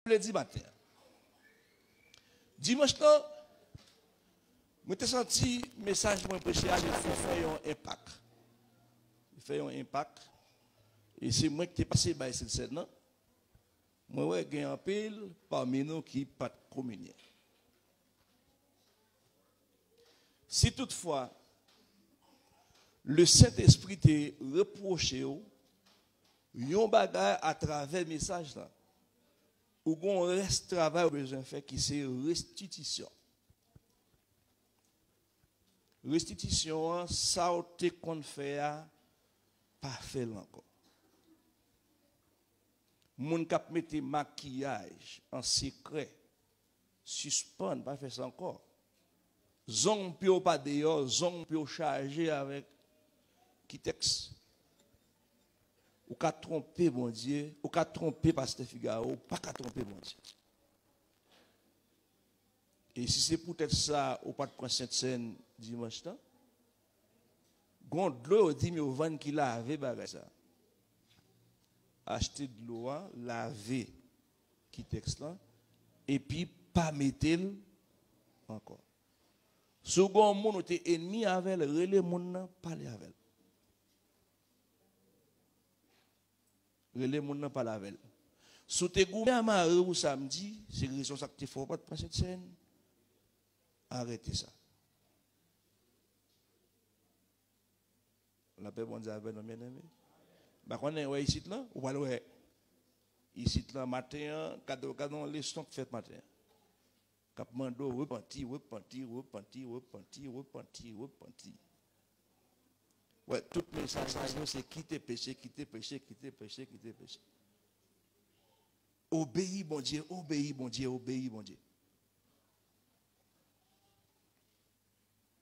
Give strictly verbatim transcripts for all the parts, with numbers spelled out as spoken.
vle di maten an. Dimanch lan, mwen te santi mesaj mwen preche a, li te fè yon enpak. Li fè yon enpak. E se mwen ki te pase bay Sentsèn nan. Mwen wè gen anpil pami nou ki pa t kominye. Si toutfwa, Lesentespri te repwoche w yon bagay atravè mesaj la, ou gon rès travay ou bezwen fè ki se restitisyon. Restitisyon an, sa w te konn fè a, pa fè l ankò. Moun k ap mete makiyaj an sekrè, sispann, pa fè sa ankò. Zong pye w pa deyò, zong pye w chaje avèk ki tèks? Ou ka twonpe Bondye, ou ka twonpe pastè Figaro, ou pa ka twonpe Bondye. E si se poutèt sa ou pa t pran Sentsèn dimanch lan, gon dlo yo di m yo vann ki lave bagay sa. Achte dlo a, lave ki tèks lan, epi pa mete l ankò. Si w gen yon moun ou te enmi avè l, rele moun nan, pale avè l. Rele moun nan, pale avè l. Si w te goumen a mari w samdi, se rezon sa k te fè w pa t pran Sentsèn, arete sa. Lapè Bondye avè nou, byeneme. M pa konnen, wè isit lan, ou pral wè isit lan maten an, gade, gade yon leson k fèt maten an. K ap mande w repanti, repanti, repanti, repanti, repanti, repanti. Wè, tout mesaj sa yo se kite peche, kite peche, kite peche, kite peche. Obeyi Bondye, obeyi Bondye, obeyi Bondye.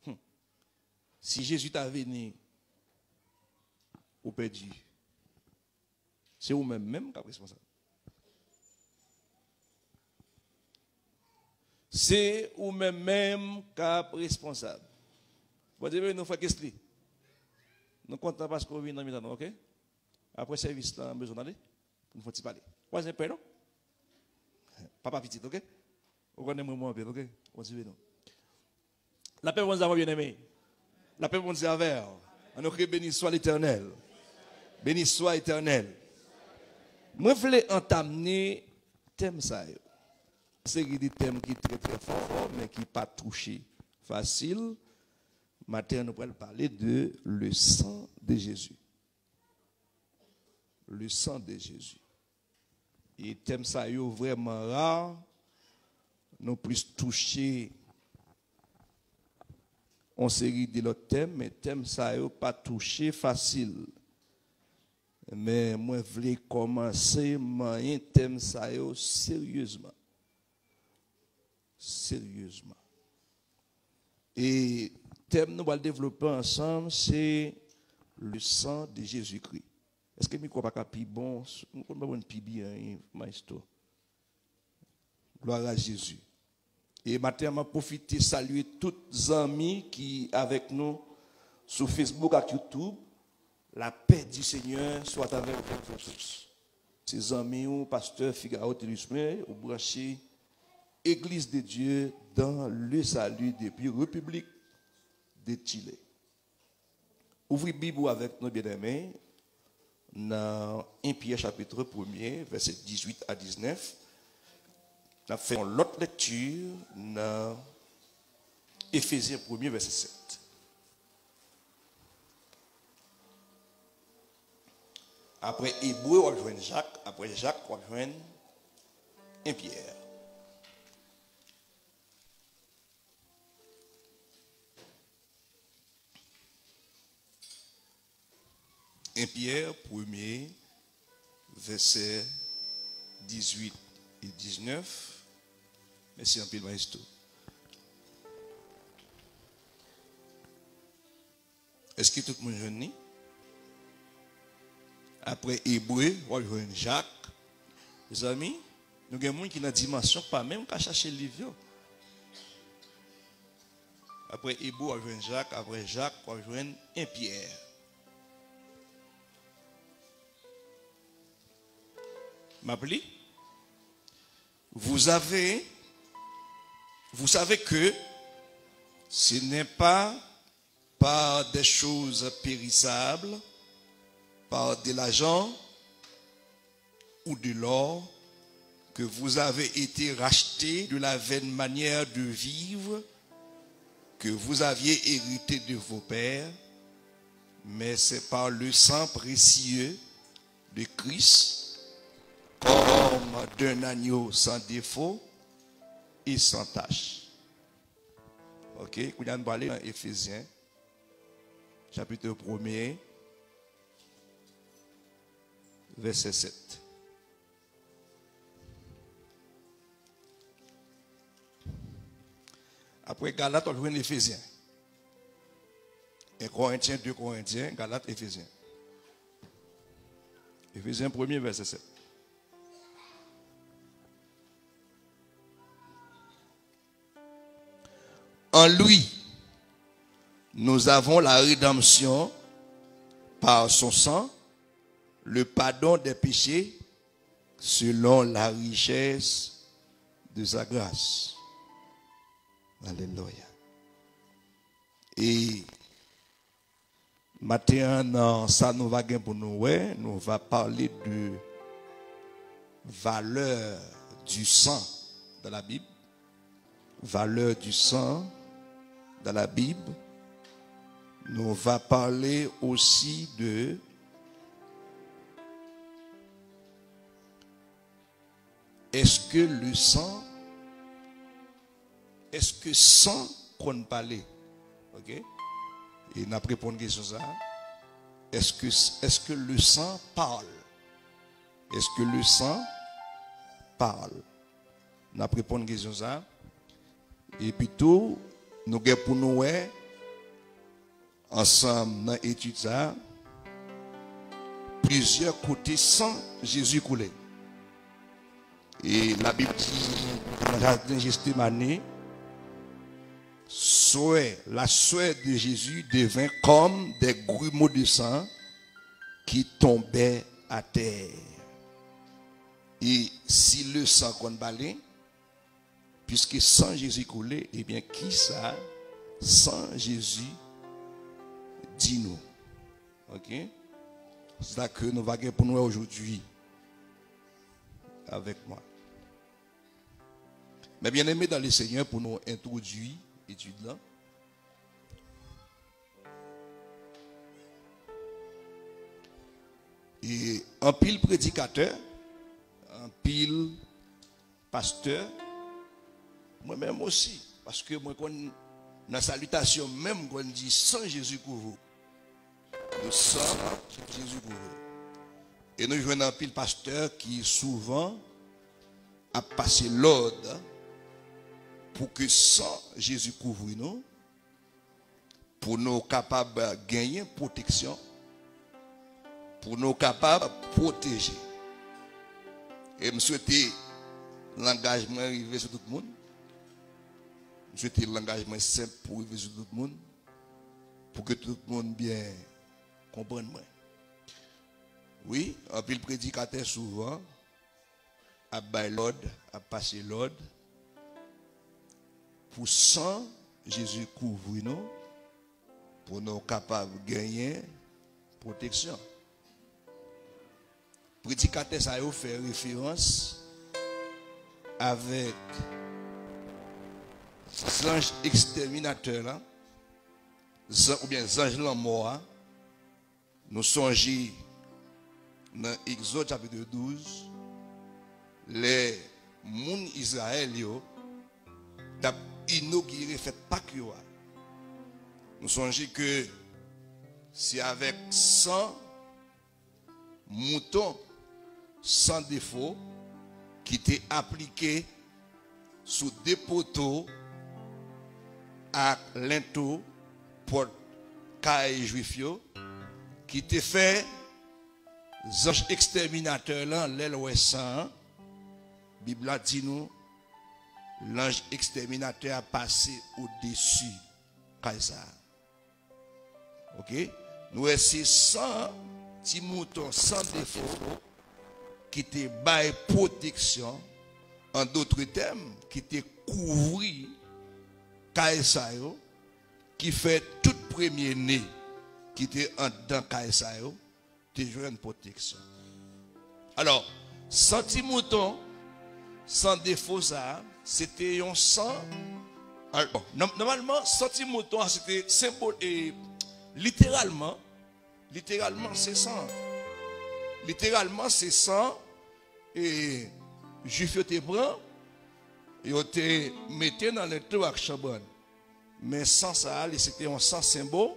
Hmm. Si Jezi ta vini, ou pèdi. Se ou menm menm k ap responsab. Se ou menm menm k ap responsab. Bondye beni nou, frè Kesly. Nou kontan paske w vin nan mitan nou, oke? Apre sèvis la, nou bezwen ale. Pou nou fè yon ti pale. Ou pa zen pè, non? Papa pitit, oke? Ou konnen mwen, mwen anpil, oke? Bondye beni nou. Lapè Bondye avè w, byeneme. Lapè Bondye avè w. Ann nou kriye, Béni soit l'Éternel. Béni soit l'Éternel. Mwen vle antamne tèm sa yo. Seri de tèm ki trè, trè fò, men ki pa touche fasil. Maten an, nou pral pale de le sang de Jésus. Le sang de Jésus. E tèm sa yo vrèman ra. Nou plis touche yon seri de lòt tèm, men tèm sa yo pa touche fasil. Men mwen vle kòmanse manyen tèm sa yo seryezman. Seryezman. E tèm nou pral devlope ansanm, se le sang de Jésus-Christ. Èske mikwo pa ka pi bon? M konn pa konn pi byen, maestro. Gloire à Jésus. E maten an, m ap pwofite salye tout zanmi ki avèk nou sou Facebook ak YouTube. La paix du Seigneur soit avec vous tous. Se zanmi w, pastè Figaro Tedusme, ou branche Église de Dieu dans le Salut depi Repiblik de Chile. Ouvri Bib ou avèk nou, byeneme, nan en Pyè chapit premye, vèsè dizuit a diznèf. N ap fè yon lòt lèkti nan Efezyen premye, vèsè sèt. Apre Ebre, w ap jwenn Jak. Apre Jak, w ap jwenn en Pyè. En Pyè, premye, vèsè dizuit e diznèf. Mèsi anpil, maestro. Èske tout moun jwenn li? Apre Ebre, w ap jwenn Jak. Mezanmi, nou gen moun ki nan dimansyon k pa menm ka chache liv yo. Apre Ebre, w ap jwenn Jak. Apre Jak, w ap jwenn en Pyè. M ap li. Vous avez, vous savez que ce n'est pas par des choses périssables, par de l'argent ou de l'or, que vous avez été rachetés de la vaine manière de vivre que vous aviez héritée de vos pères, mais c'est par le sang précieux de Christ, comme d'un agneau sans défaut et sans tache. Ok, kounye a nou prale nan Efezyen, chapit premye, vèsè sèt. Apre Galat, w ap jwenn Efezyen. En Korentyen, de Korentyen, Galat, Efezyen. Efezyen premye, vèsè sèt. En lui, nous avons la rédemption par son sang, le pardon des péchés, selon la richesse de sa grâce. Alelouya. E maten an, nan sa nou va gen pou nou wè, nous va parler de valeur du sang dans la Bible. Valeur du sang dans la Bible. Nous va parler aussi de est-ce que le sang, est-ce que sang konn pale? Ok? E n ap reponn kesyon sa a. Est-ce que, est-ce que le sang parle? Est-ce que le sang parle? N ap reponn kesyon sa a. Epi tou, nou gen pou nou wè ansanm nan etid sa a, plizyè kote san Jezi koule. E Labib di, nan jaden Jetsemane, sueur, la sueur de Jésus devint comme des grumeaux de sang qui tombaient à terre. E si le sang konn pale, puisque sang Jésus coulait, ebyen, kisa sang Jezi di nou? Ok? C'est ça que nous va gen pou nou wè aujourd'hui avec moi. Mes bien-aimés dans le Seigneur, pou nou entwodui etid la. E anpil predikatè, anpil pastè, mwen menm osi, paske mwen konn nan salitasyon menm, konn di san Jezi kouvri w. Le sang de Jésus couvre. E nou jwenn anpil pastè ki souvan ap pase lòd pou ke san Jezi kouvri nou, pou nou kapab genyen pwoteksyon, pou nou kapab pwoteje. E m swete langaj mwen rive sou tout moun. M swete langaj mwen senp pou rive sou tout moun, pou ke tout moun byen konprann mwen. Wi, anpil predikatè souvan ap bay lòd, ap pase lòd pou san Jezi kouvri nou, pou nou kapab genyen pwoteksyon. Predikatè sa yo fè referans avèk zanj ekstèminatè la, zan-, oubyen zanj lanmò a. Nou sonje nan Egzòd chapit douz, lè moun Izrayèl yo t ap inogire fèt Pak yo a. Nou sonje ke se avèk san mouton san defo ki te aplike sou de poto ak lento pòt kay Jwif yo, ki te fè zanj ekstèminatè lan, lè l wè san an, Bib la di nou, lanj ekstèminatè a pase odesi kay sa a. Ok? Nou wè se san ti mouton san defo ki te bay pwoteksyon an dotre tèm, ki te kouvri kay sa yo, ki fè tout premye ne ki te anndan kay sa yo te jwenn pwoteksyon. Alò, san ti mouton, san defo sa a, se te yon san. Al-, bon, nòm-, nòmalman, san ti mouton a, se te senbòl, e, literalman, literalman, se san. Literalman, se san, e, Jwif yo te pran, yo te mete nan lento ak chanbrann. Men san sa a, li se te yon san senbo-,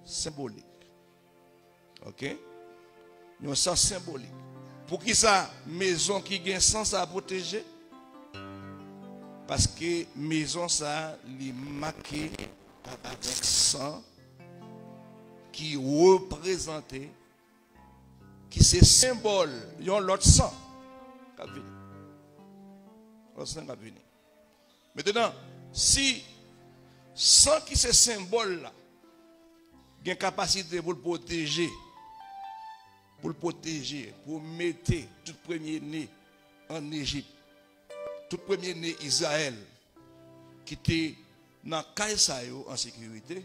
senbolik. Oke? Yon san senbolik. Poukisa mezon ki gen san sa a pwoteje? Paske mezon sa a, li make avèk san ki reprezante, ki se senbòl yon lòt san k ap vini. Lòt san k ap vini. Mentnan, si san ki se senbòl la gen kapasite pou l pwoteje, pou l pwoteje, pou mete tout premye ne ann Ejip, tout premye ne Izrayèl ki te nan kay sa yo an sekirite,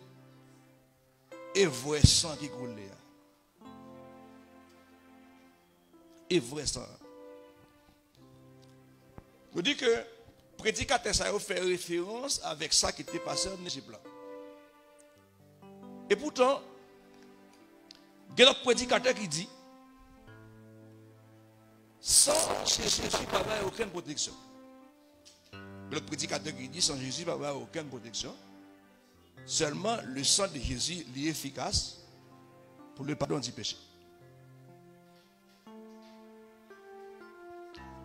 e vrè san ki koule a. E vrè san an. Nou di ke predikatè sa yo fè referans avèk sa ki te pase ann Ejip la. Epoutan, gen lòt predikatè ki di, san Jezi pa bay okenn pwoteksyon. Gen lòt predikatè ki di, san Jezi pa bay okenn pwoteksyon. Sèlman, le sang de Jésus, li efikas pour le pardon du péché.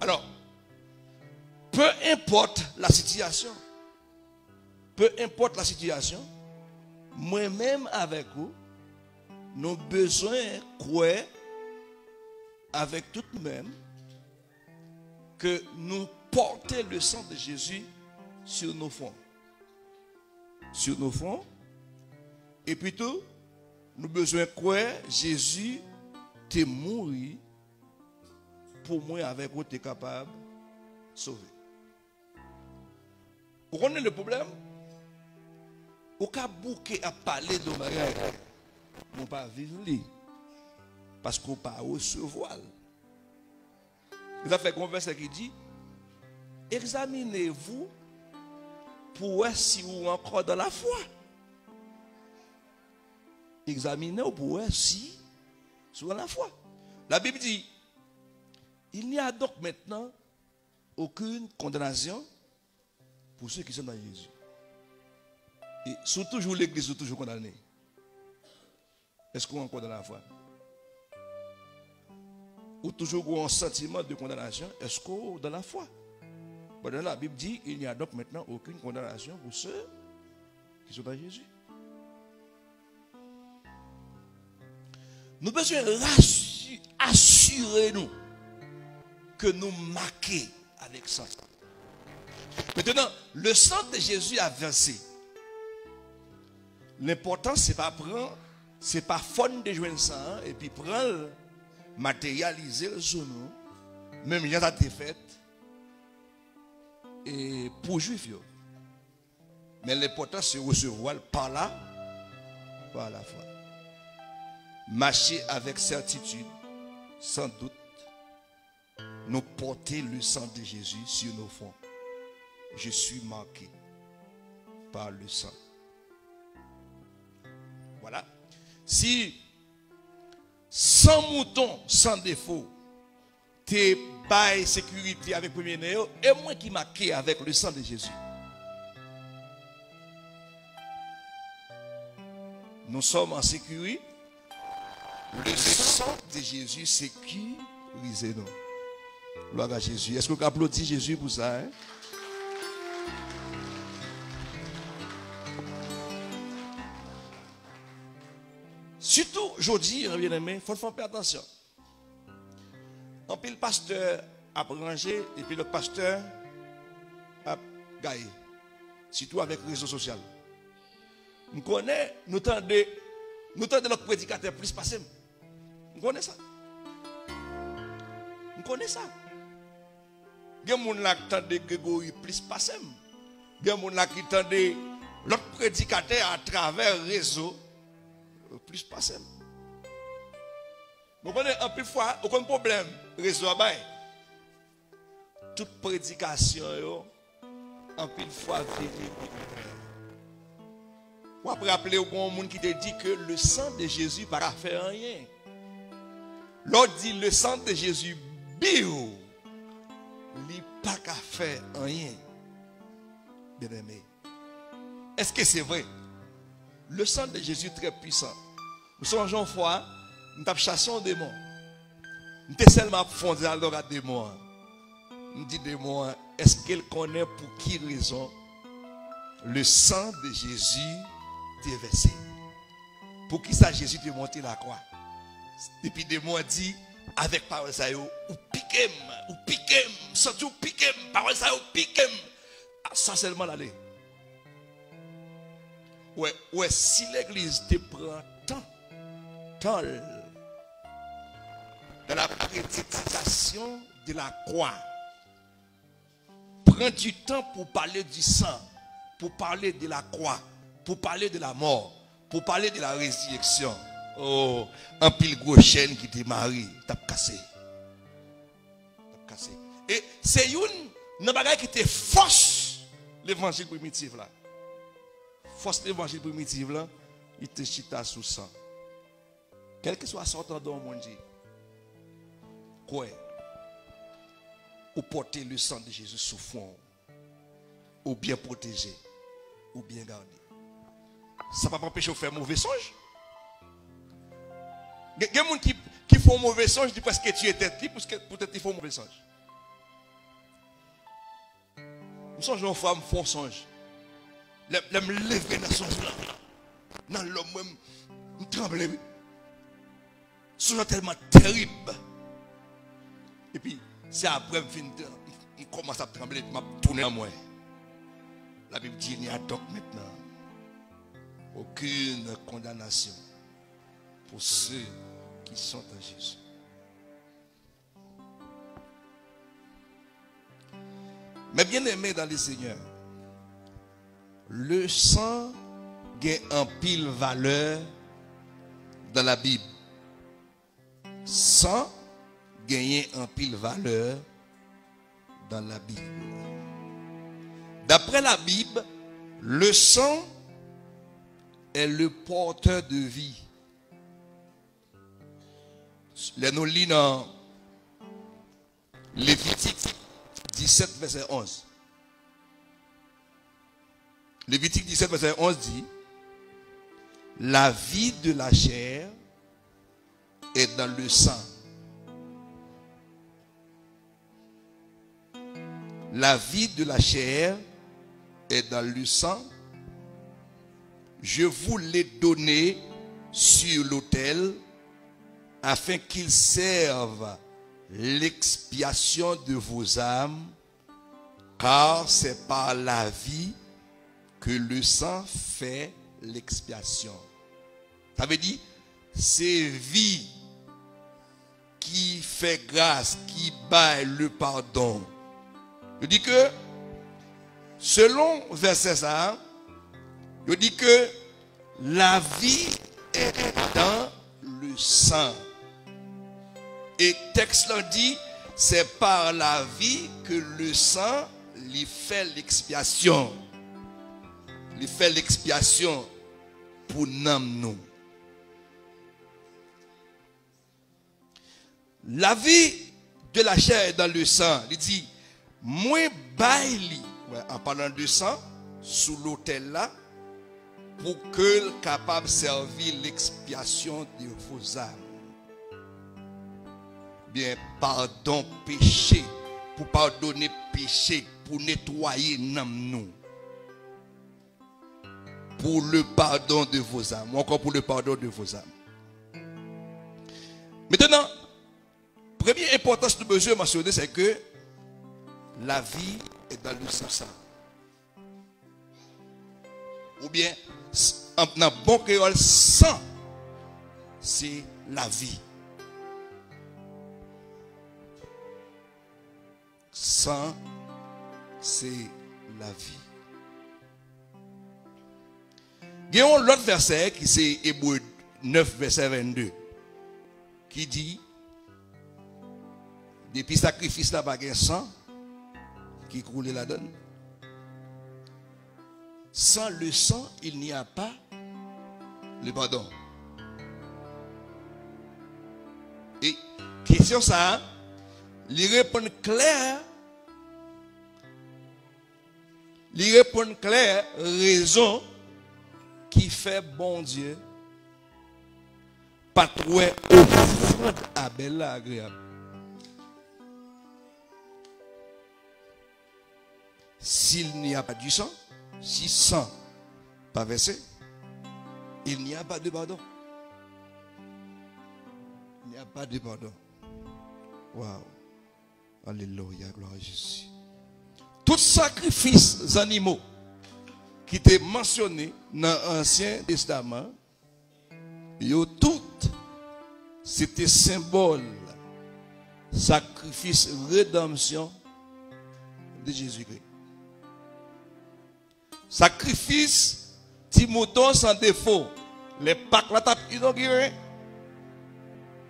Alors, peu importe la situation, peu importe la situation, mwen menm avèk ou, nou bezwen kwè avèk tout nou menm ke nou pòte le sang de Jésus sur nos fronts. Sur nos fronts. Epi tou, nou bezwen kwè Jezi te mouri pou mwen avèk ou te kapab sove. Ou konnen le pwoblèm? Ou ka bouke ap pale de yon bagay, men w pa viv li, paske w pa resevwa l. Sa fè gen yon vèsè ki di, examinez-vous pour voir si vous encore dans la foi. Egzamine w pou wè si, si w dans la foi. La Bible dit, il n'y a donc maintenant aucune condamnation pour ceux qui sont dans Jésus. E si w toujou legliz, ou toujou kondane. Èske w ankò dans la foi? Ou toujou gen yon santiman de kondanasyon? Èske w dans la foi? Pandan la Bib di, il n'y a donc maintenant aucune condamnation pour ceux qui sont dans Jésus. Nou bezwen rasi-, asire nou ke nou make avèk san. Mentnan, le sang de Jésus a versé. Lenpòtan, se pa pran, se pa fò n te jwenn san an, epi pran l, materyalize l sou nou, menm jan sa te fèt, e pou Jwif yo. Men lenpòtan, se resevwa l pa la, pa la fwa. Mache avèk sètitid, san dout, nous porter le sang de Jésus sur nos fronts. Je suis marqué par le sang. Voilà. Si san mouton san defo te bay sekirite avèk premye ne yo, e mwen ki make avèk le sang de Jésus. Nous sommes en sécurité. Le sang de Jésus sécurise nous. Gloire à Jésus. Èske w ka aplodi Jezi pou sa, en? Sitou jodi a, byeneme, fò n fè anpil atansyon. Anpil pastè ap ranje, epi lòt pastè ap gaye. Sitou avèk rezo sosyal. M konnen nou tande, nou tande lòt predikatè plis pase m. M konnen sa. M konnen sa. Gen moun la k tande Gregory plis pase m. Gen moun la ki tande lòt predikatè atravè rezo plis pase m. Ou konnen, anpil fwa, ou konn pwoblèm rezo a bay? Tout predikasyon yo, anpil fwa, vye vye. W ap raple w, gen yon moun ki te di ke le sang de Jésus pa ka fè anyen. Lè w di le sang de Jésus, biw, li pa ka fè anyen. Byeneme, èske se vre? Le sang de Jésus très puissant. M sonje yon fwa, m t ap chase yon demon. M te sèlman ap fè yon dyalòg ak demon an. M di demon an, èske l konnen pou ki rezon le sang de Jésus te vèse? Poukisa Jezi te monte lakwa? Epi demon an di, avèk pawòl sa yo, ou pike m, ou pike m, m santi w pike m, pawòl sa yo pike m. A, sa sèlman l ale. Ou wè, ou wè, si legliz te pran tan, tan l, dans la prédication de la croix, prend du temps pour parler du sang, pour parler de la croix, pour parler de la mort, pour parler de la résurrection. Oh, anpil gwo chèn ki te mare, t ap kase. T ap kase. E se youn nan bagay ki te fòs levanjil primitif la. Fòs levanjil primitif la, li te chita sou san. Kèlkeswa sa w tande yon moun di, kwè ou pote le sang de Jésus sou fwon w, ou byen pwoteje, ou byen gade. Sa p ap anpeche w fè move sonj. Gen, gen moun ki, ki fè yon move sonj, li prèske tiye tèt li, pouske, poutèt li fè yon move sonj. M sonje yon fwa m fè yon sonj. Lè, lè m leve nan sonj lan, nan lòm mwen, m, m tranble, wi. Sonj lan tèlman terib. Epi, se apre m fin, m, m kòmanse ap tranble, epi m ap tounen nan mwen. Labib di, il n'y a donc maintenant aucune condamnation pour ceux qui sont en Jésus. Mes bien-aimés dans le Seigneur, le sang gen anpil valè dans la Bible. San genyen anpil valè dans la Bible. D'après la Bible, le sang est le porteur de vie. Lè nou li nan Levitik disèt, vèsè onz. Levitik disèt, vèsè onz di, la vie de la chair est dans le sang. La vie de la chair est dans le sang. Je vous l'ai donné sur l'autel, afin qu'il serve l'expiation de vos âmes, car c'est par la vie que le sang fait l'expiation. Sa vle di, se vi ki fè gras, ki bay le pardon. Yo di ke, selon vèsè sa a, yo di ke la vie est dans le sang. E tèks lan di, c'est par la vie que le sang li fè lekspyasyon. Li fè lekspyasyon pou nanm nou. La vie de la chair est dans le sang. Li di, mwen bay li, an palan de san, sou lotèl la, pou ke l kapab sèvi lekspyasyon de vos âmes. Byen, padon peche, pou padone peche, pou netwaye nanm nou. Pour le pardon de vos âmes, ou ankò pour le pardon de vos âmes. Mentnan, premye enpòtans nou bezwen mansyone, se ke la vie est dans le sang. Oubyen, s-, an, nan bon kreyòl, san, se lavi. san se lavi. Gen yon lòt vèsè ki se Ebre nèf, vèsè vennde, ki di, depi sakrifis la pa gen san ki koule ladan l, sans le sang, il n'y a pas le pardon. E kesyon sa a, li reponn klè, li reponn klè rezon ki fè Bondye pa t wè ofrann Abèl la agreyab. S'il n'y a pas du sang, si san pa vèse, il n'y a pas de pardon. Il n'y a pas de pardon. Wow. Alelouya, glwa a Jezi. Tout sakrifis zannimo ki te mansyone nan Ansyen Testaman, yo tout se te senbòl sakrifis redanmsyon de Jezikri. Sakrifis ti mouton san defo, lè Pak la t ap inogire,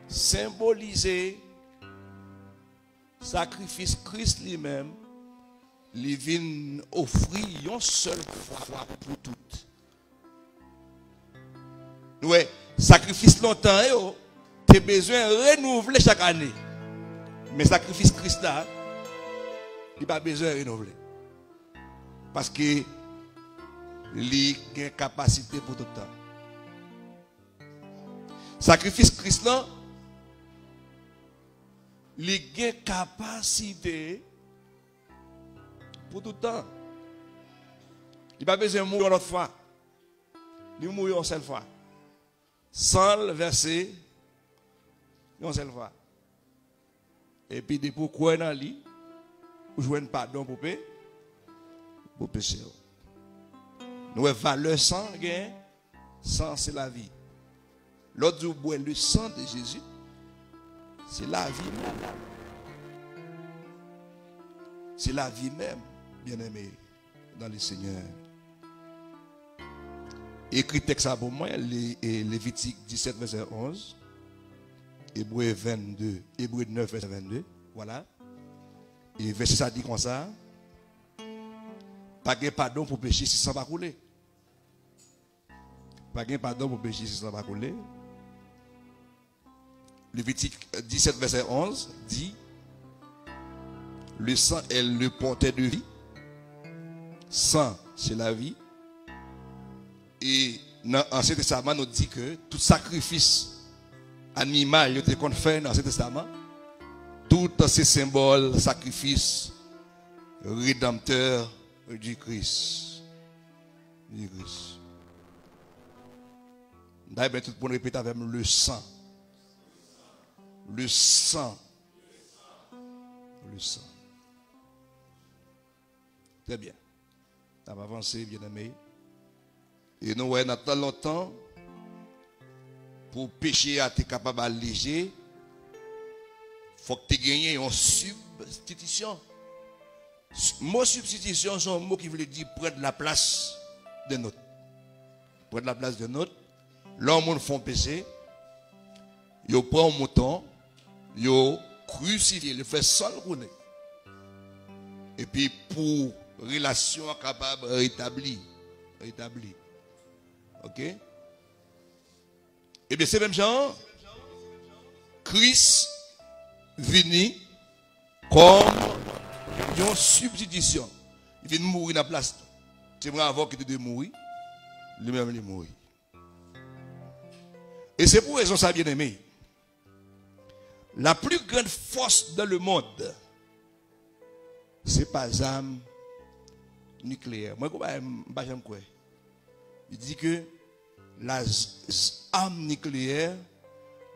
senbolize sakrifis Kris li menm, li vin ofri yon sèl fwa pou tout. Nou wè, sakrifis lontan yo te bezwen renouvle chak ane. Men sakrifis Kris la, li pa bezwen renouvle. Paske li gen kapasite pou tout tan. Sakrifis Kris lan, li gen kapasite pou tout tan. Li pa bezwen mouri yon lòt fwa. Li mouri yon sèl fwa. San l vèse yon sèl fwa. Epi depi w kwè nan li, ou jwenn padon pou pe-, pou peche w. Nou wè valè san gen, san se lavi. Lè w di w bwè le sang de Jésus, se lavi menm. Se lavi menm, byeneme, dans le Seigneur. Ekri tèks sa pou mwen, Le-, e, Levitik disèt, vèsè onz, Ebre vennde, Ebre nèf, vèsè vennde. Vwala. E vèsè sa di konsa, pa gen padon pou peche si san pa koule. Pa gen padon pou peche si san pa koule. Levitik disèt, vèsè onz di, le sang est le porteur de vie. San, se lavi. E nan Ansyen Testaman, nou di ke tout sakrifis animal yo te konn fè nan Ansyen Testaman, tout se senbòl sakrifis redanmtè di Kris. Di Kris. M ta renmen tout moun repete avè m, le sang. Le sang. Le sang. Trè byen. N ap avanse, byeneme. E nou wè, nan tan lontan, pou peche a te kapab al leje, fòk te genyen yon sibstitisyon. Mo sibstitisyon se yon mo ki vle di prendre la place d'un autre. Prendre la place d'un autre. Lè yon moun fè yon peche, yo pran yon mouton, yo krisifye l, yo fè san l koule. Epi pou relasyon an kapab retabli, retabli. Oke? Ebyen, se menm jan an, Kris vini kòm yon sibstitisyon. Li vin mouri nan plas nou. Se mwen avè w ki te dwe mouri, li menm li mouri. E se pou rezon sa, byeneme, la plus grande force dans le monde, se pa zam nikleyè. Mwen, kou bagay, m pa janm kwè. Li di ke la z-, z-, arme nucléaire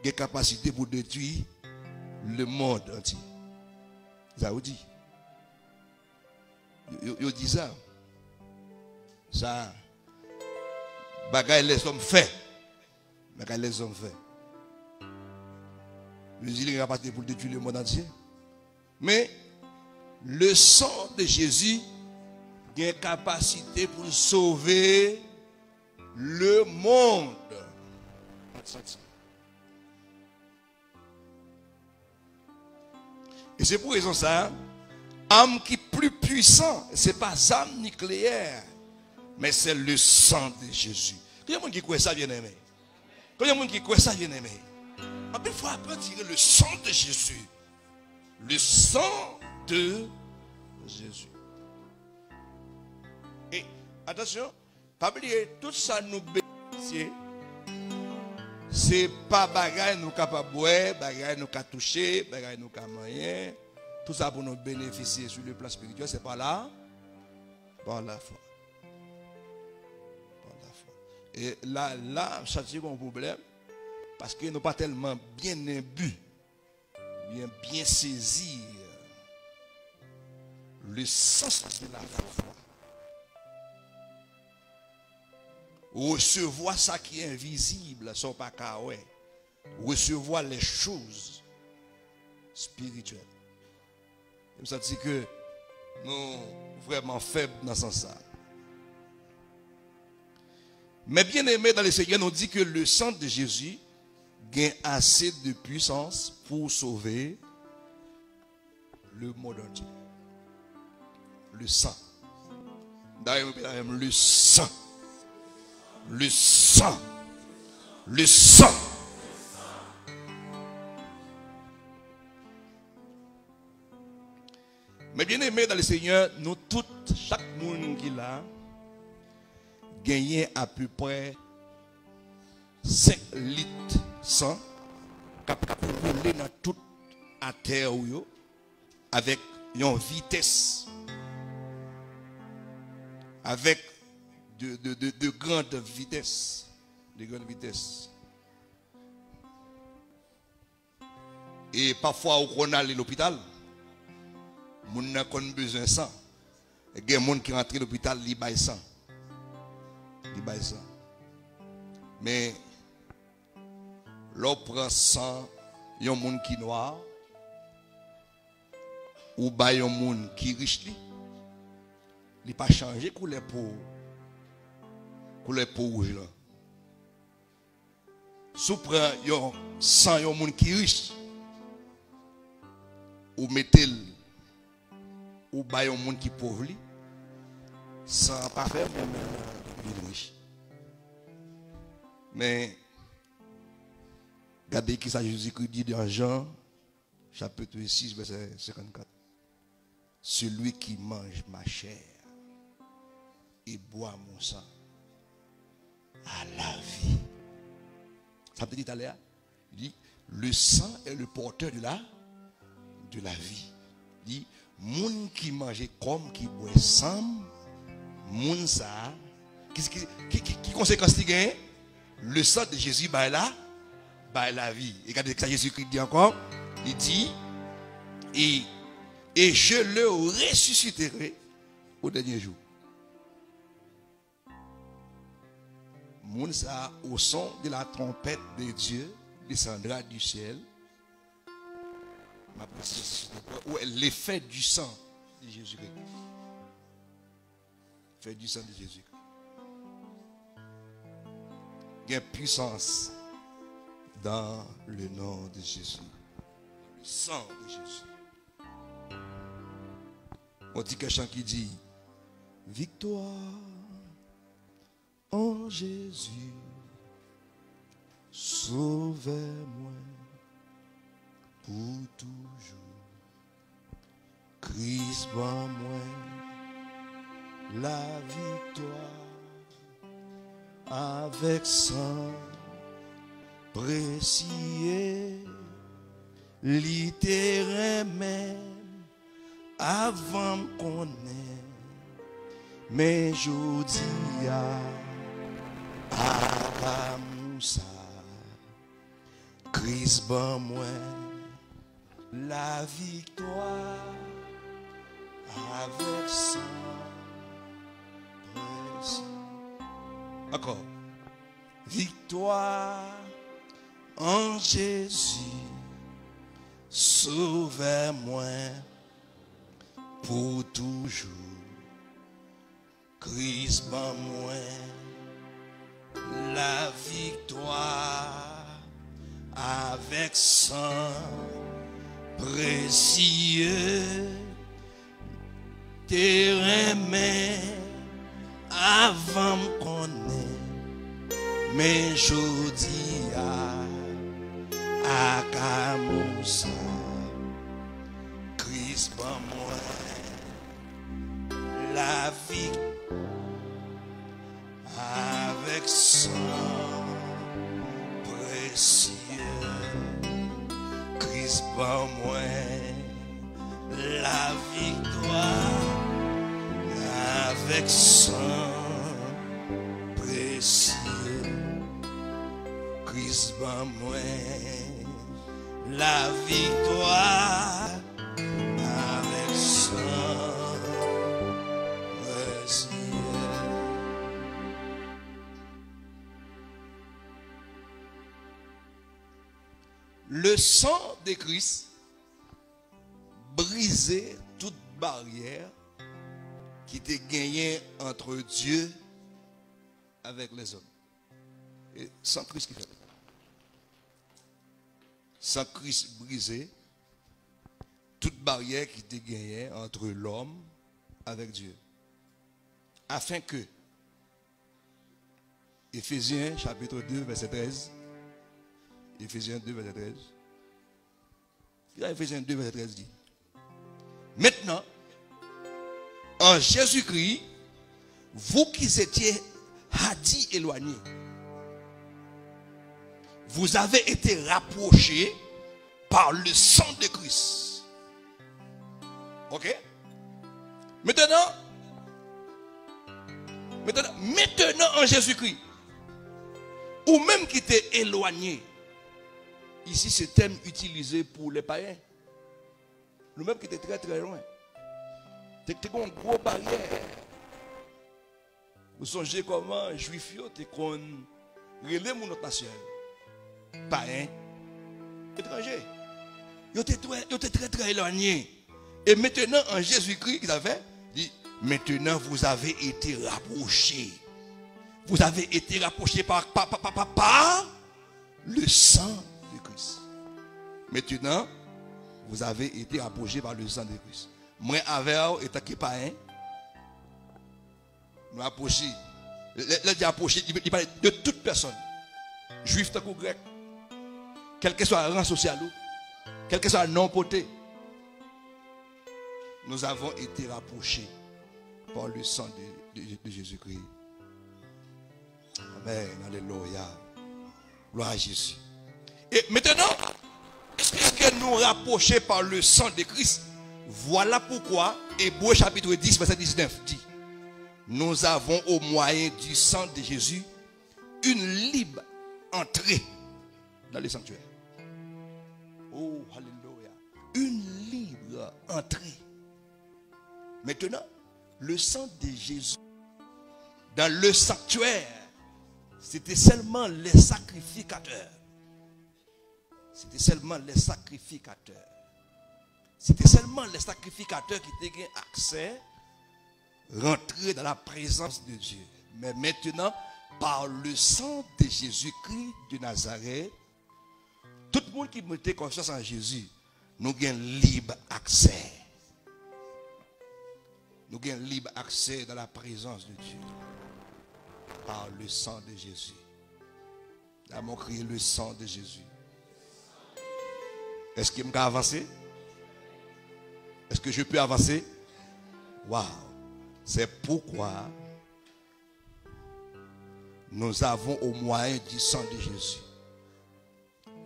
gen kapasite pou detwi le monde entier. Sa yo di. Yo, yo, yo di sa. Sa, bagay lèzòm fè. Bagay lèzòm fè. Yo di li gen kapasite pou l detwi le monde entier. Men, Le sang de Jésus gen kapasite pou l sove le monde. E se pou rezon sa, arme ki pli pwisan, se pa zam nikleyè, men se le sang de Jésus. Konbyen moun ki kwè sa, byeneme? Konbyen moun ki kwè sa, byeneme? Anpil fwa, apre dire le sang de Jésus. Le sang de Jésus. E, atansyon, pa bliye, tout sa nou benefisye, se pa bagay nou kapab wè, bagay nou ka touche, bagay nou ka manyen. Tout sa pou nou benefisye sou le plan espirityèl, se pa la, pa la fwa. Pa la fwa. E la, la, m santi gen yon pwoblèm, paske nou pa tèlman byen enbi, byen, byen sezi. Le sens de la foi. Resevwa sa ki envizib, sa w pa ka wè. Resevwa les choses spirituelles. E m santi ke nou vrèman fèb nan sans sa. Men byeneme dan le Senyè, nou di ke le sang de Jésus gen ase de pwisans pou sove le monde entier. Le sang. Dayè, nou répéter la même, le sang. Le sang. Le sang. Men byeneme dan le Senyè, nou tout, chak moun ki la, genyen apeprè senk lit san k ap, k ap woule nan tout atè w yo avèk yon vitès, avèk de, de, de, de grande vitesse, de grande vitesse. E pafwa ou konn ale lopital, moun nan konn bezwen san. Gen moun ki rantre lopital, li bay san. Li bay san. Men, lè w pran san yon moun ki nwa, ou bay yon moun ki rich li, li pa chanje koulè po, koulè po wouj lan. Si w pran yon san yon moun ki rich, ou mete l, ou bay yon moun ki pòv li, san an pa fè moun nan vin rich. Men, gade kisa Jezikri di nan Jan, chapitre six, verset cinquante-quatre. Celui qui mange ma chair et boit mon sang a la vie. Sa m te di talè a, li, le sang est le porteur de la, de la vie. Li, moun ki manje kò m, ki bwè san m, moun sa a, ki, ki, ki, ki konsekans li genyen? Le sang de Jésus bay la, bay lavi. E gade sa Jezikri di ankò. Li di, et, et je le ressusciterai au dernier jour. Moun sa a, au son de la trompette de Dieu, descendra du ciel. M ap resisite ankò. Ou wè, l'effet du sang de Jésus-Christ. Fè du sang de Jésus. Gen pwisans dans le nom de Jésus. Le sang de Jésus. On ti kè chan ki di, victoire en Jésus, Sovè mwen pou toujou. Kris ban mwen laviktwa avèk san presye. Li te renmen m avan m konnen, men jodi a, pa lanmou sa. Kris ban mwen laviktwa avèk san presye. Ankò. Viktwa an Jezi, Sovè mwen, pou toujou. Kris ban mwen laviktwa avèk san presye. Te renmen avan m konnen, men jodi a, ak amou sa, Kris ban mwen lavi avèk san presye. Kris ban mwen laviktwa avèk san presye. Kris ban mwen laviktwa avèk san presye. Le sang de Christ brize tout baryè ki te genyen entre Dieu avec les hommes. E san Kris ki fè l. San Kris brize tout baryè ki te genyen entre l'homme avec Dieu. Afin que Efezyen chapit de vèsè trèz. Efezyen de vèsè trèz. Kisa Efezyen de vèsè trèz di? Maintenant, en Jésus-Christ, vous qui étiez hardis éloignés, vous avez été rapprochés par le sang de Christ. Ok? Maintenant, maintenant, maintenant en Jésus-Christ, ou menm ki te elwanye, isi se tèm itilize pou lè payen. Nou menm ki te trè, trè lwen. Te, te gen yon gwo baryè. Ou sonje kòman Jwif yo te konn rele moun lòt nasyon yo? Payen, etranje. Yo te trè, yo te trè, trè elwanye. E mentenan, an Jezikri, ki sa l fè? Li, maintenant, vous avez été rapprochés. Vous avez été rapprochés par, par, par, par, par, par le sang de Christ. Maintenant, vous avez été rapprochés par le sang de Christ. Mwen avè w, etanke payen, nou apwoche. Lè, lè l di apwoche, li, li pale de tout pèsòn. Jwif tankou grèk. Kèlkeswa ran sosyal ou, kèlkeswa non w pote, nous avons été rapprochés par le sang de, de, de Jésus-Christ. Amen. Alléluia. Gloire à Jésus. Et maintenant, puisque nous rapprochés par le sang de Christ, voilà pourquoi Hébreux chapitre dix, verset dix-neuf dit, nous avons au moyen du sang de Jésus une libre entrée dans le sanctuaire. Oh, alléluia. Une libre entrée. Maintenant, le sang de Jésus dans le sanctuaire, c'était seulement les sacrificateurs. C'était seulement les sacrificateurs. C'était seulement les sacrificateurs qui te gen aksè rantre dans la présence de Dieu. Mais maintenant, par le sang de Jésus-Christ de Nazareth, tout moun ki mete konfyans an Jezi, nou gen lib aksè. Nou gen lib aksè dans la présence de Dieu par le sang de Jésus. Nous avons crié le sang de Jésus. Est-ce que je peux avancer? Est-ce que je peux avancer? Wow. C'est pourquoi nous avons au moyen du sang de Jésus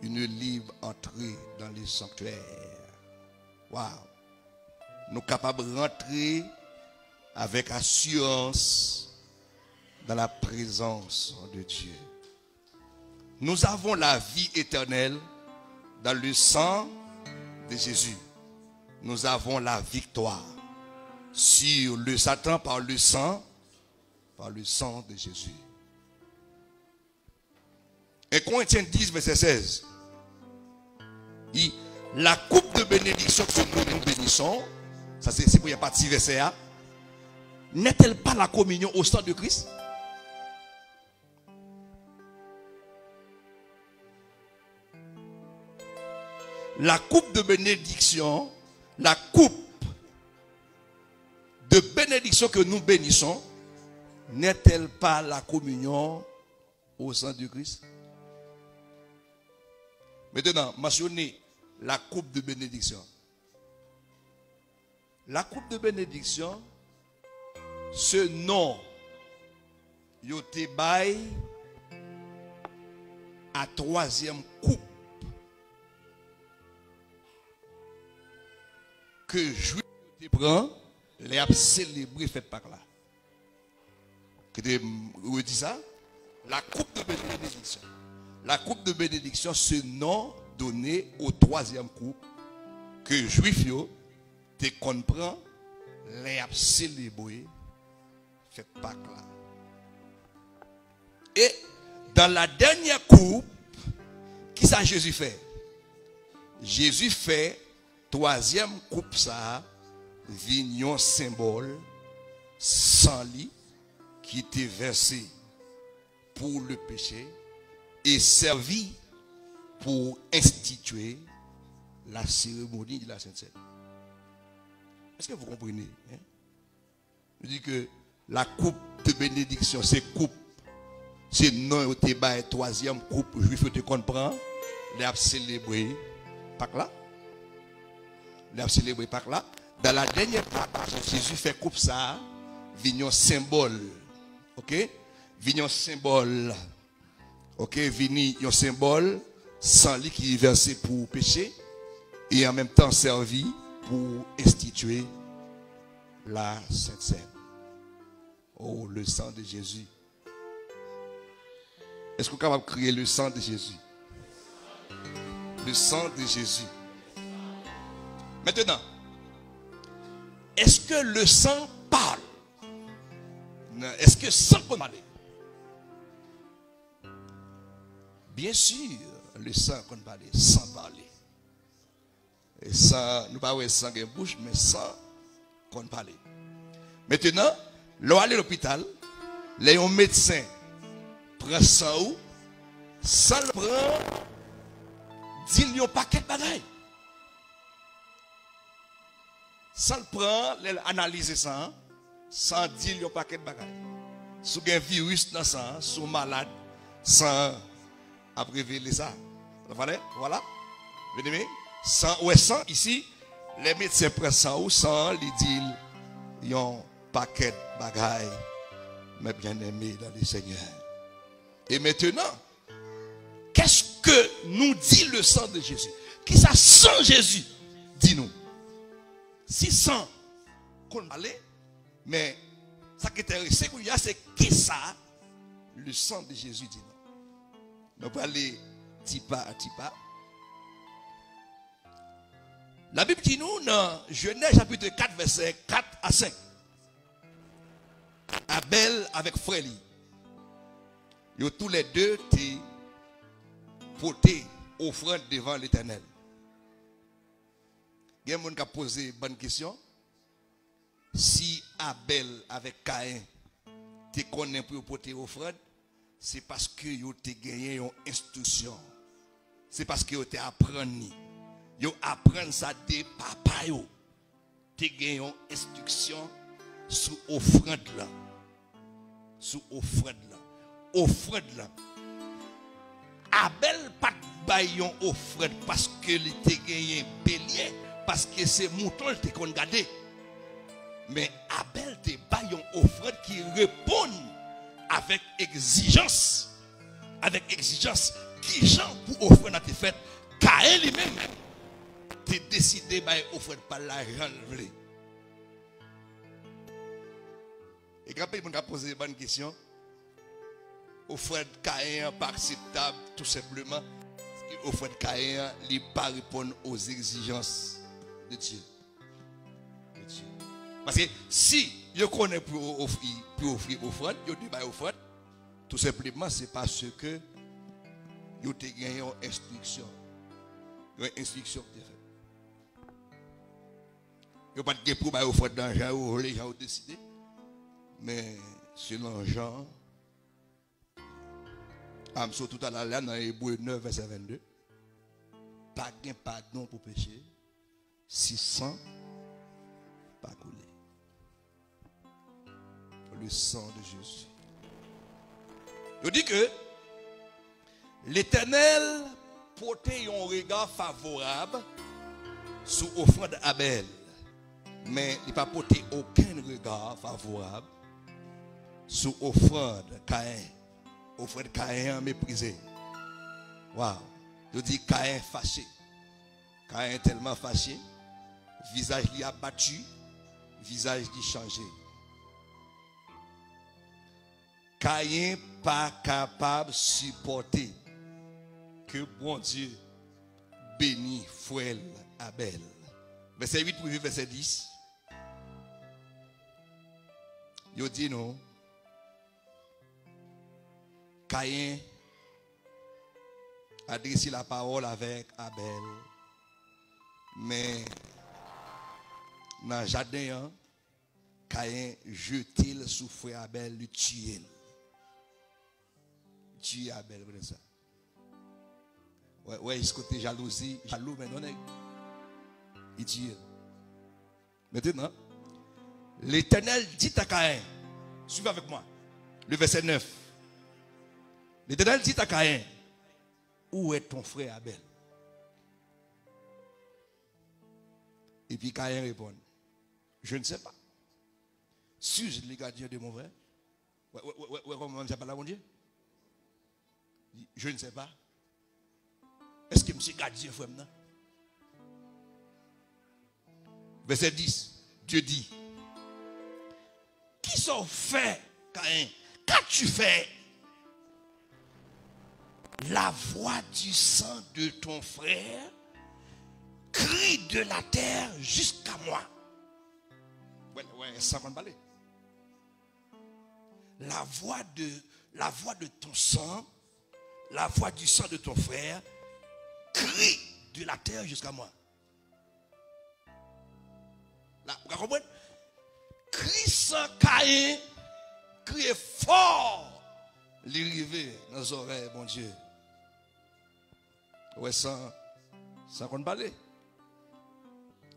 une libre entrée dans le sanctuaire. Wow. Nou kapab rantre avec assurance dans la présence de Dieu. Nous avons la vie éternelle dans le sang de Jésus. Nous avons la victoire sur le Satan par le sang, par le sang de Jésus. Un Corinthiens dix, verset seize. Il, la coupe de bénédiction que nous nous bénissons, Sa se, se premyè pati vèsè a. N'est-elle pas la communion au sang de Christ? La coupe de bénédiction, la coupe de bénédiction que nous bénissons, n'est-elle pas la communion au sang de Christ? Maintenant, mentionnez la coupe de bénédiction. La coupe de bénédiction, se non yo te bay a twazyèm koup ke Jwif yo te pran lè y ap selebre fèt Pak la. Kite m redi sa. La coupe de bénédiction. La coupe de bénédiction, ce nom donné au troisième coupe ke Jwif yo te konn pran lè y ap selebre fèt Pak la. E dans la dernière coupe, kisa Jezi fè? Jezi fè twazyèm koup sa a vin yon senbòl san li ki te vèse pour le péché et sèvi pour instituer la cérémonie de la Sainte Cène. Est-ce que vous comprenez, hein? Nou di ke la coupe de bénédiction, se koup, se non yo te bay twazyèm koup Jwif yo te konn pran lè y ap selebre Pak la. Lè y ap selebre Pak la. Dans la dernière coupe, Jezi fè koup sa a vin yon senbòl. Oke? Vin yon senbòl. Oke? Vini yon senbòl san li ki vèse pou peche e an menm tan sèvi pou enstitye la Sent Sèn. Oh, le sang de Jésus. Èske w kapab kriye le sang de Jésus? Le sang de Jésus. Maintenant, est-ce que le sang parle? Èske san konn pale? Byen si, le sang konn pale, san pale. E san, nou pa wè san gen bouch, men san konn pale. Mentenan, lè w ale lopital, lè yon medsen pran san ou, san l pran, di l yon pakèt bagay. San l pran, lè l analize san an, san an di l yon pakèt bagay. Si w gen viris nan san an, si w malad, san an ap revele sa. Vwala, vwala. Byeneme, san, ou wè san isi, lè medsen pran san ou, san an, li di l yon pakèt bagay. Mes bien-aimés dans le Seigneur. Et maintenant, qu'est-ce que nous dit le sang de Jésus? Kisa san Jezi di nou? Si san konn pale, men sa k enterese kounye a, se kisa le sang de Jésus di nou. Nou prale ti pa a ti pa. Labib di nou nan Jenèz chapit kat, vèsè kat a senk, Abèl avèk frè li, yo toulède te pote ofrann devan Letènèl. Gen moun k ap poze bann kesyon. Si Abèl avèk Kayen te konnen pou yo pote ofrann, se paske yo te genyen yon enstriksyon. Se paske yo te aprann li. Yo aprann sa de papa yo. Te gen yon enstriksyon sou ofrann lan. Sou ofrann lan. Ofrann lan. Abèl pa t bay yon ofrann paske li te genyen belye, paske se mouton l te konn gade. Men Abèl te bay yon ofrann ki reponn avèk egzijans, avèk egzijans kijan pou ofrann nan te fèt. Kayen li menm te deside bay ofrann pa l la jan l vle. E gen anpil moun k ap poze bann kesyon. Ofrann Kayen an pa akseptab tou senpleman paske ofrann Kayen an, li pa reponn aux exigences de Dieu. De Dieu. Paske si yo konnen pou yo ofri, pou yo ofri ofrann, yo te bay ofrann, tou senpleman se paske yo te gen yon enstriksyon. Yon enstriksyon ki te fèt. Yo pa t gen pou bay ofrann nan jan yo vle, jan yo deside. Men, selon Jan, a m sot tout a la la nan Ebre nèf, vèsè vennde, pa gen padon pou peche si san pa koule. Le sang de Jésus. Yo di ke Letènèl pote yon rega favorab sou ofrann Abèl, men li pa pote okenn rega favorab sou ofrann Kayen. Ofrann Kayen an meprize. Waw. Yo di Kayen fache. Kayen tèlman fache, vizaj li abati, vizaj li chanje. Kayen pa kapab sipòte ke Bondye beni frè l Abèl. Vèsè uit pou rive vèsè dis, yo di nou, Kayen adrese lapawòl avèk Abèl, men nan jaden an, Kayen jete l sou frè Abèl, li tiye l. Li tiye Abèl, konnen sa. Wè, wè, jis kote jalouzi, jalou, men non nèg. Li tiye l. Maintenant, l'Éternel dit à Caïn, suivez avec moi, le verset neuf. L'Éternel dit à Caïn, où est ton frère Abel? Epi Kayen reponn, je ne sais pas. Suis-je le gardien de mon frère? Wè, wè, wè, wè, wè kòman misye ap pale a Bondye? Li di, je ne sais pas. Èske misye gadyen frè m nan? Vèsè dis, Dye di, kisa w fè, Kayen? Qu'as-tu fait? La voix du sang de ton frère crie de la terre jusqu'à moi. Wè, wè, san konn pale. La voix de, la voix de ton sang, la voix du sang de ton frère crie de la terre jusqu'à moi. La, ou ka konprann? Kri san Kayen kriye fò, li rive nan zòrèy Bondye. Ou wè san, san konn pale.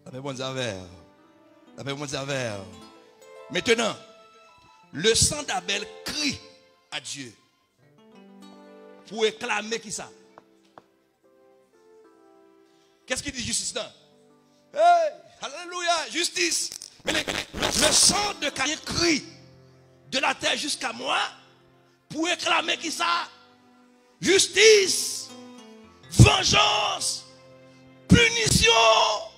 Lapè Bondye avè w. Lapè Bondye avè w. Maintenant, le sang d'Abel crie à Dieu. Pou reklame kisa? Qu'est-ce qu'il dit, jistis la? Hey, alléluia, justice. Mais le, le, le sang de Caïn crie de la terre jusqu'à moi. Pou reklame kisa? Jistis, vanjans, pinisyon.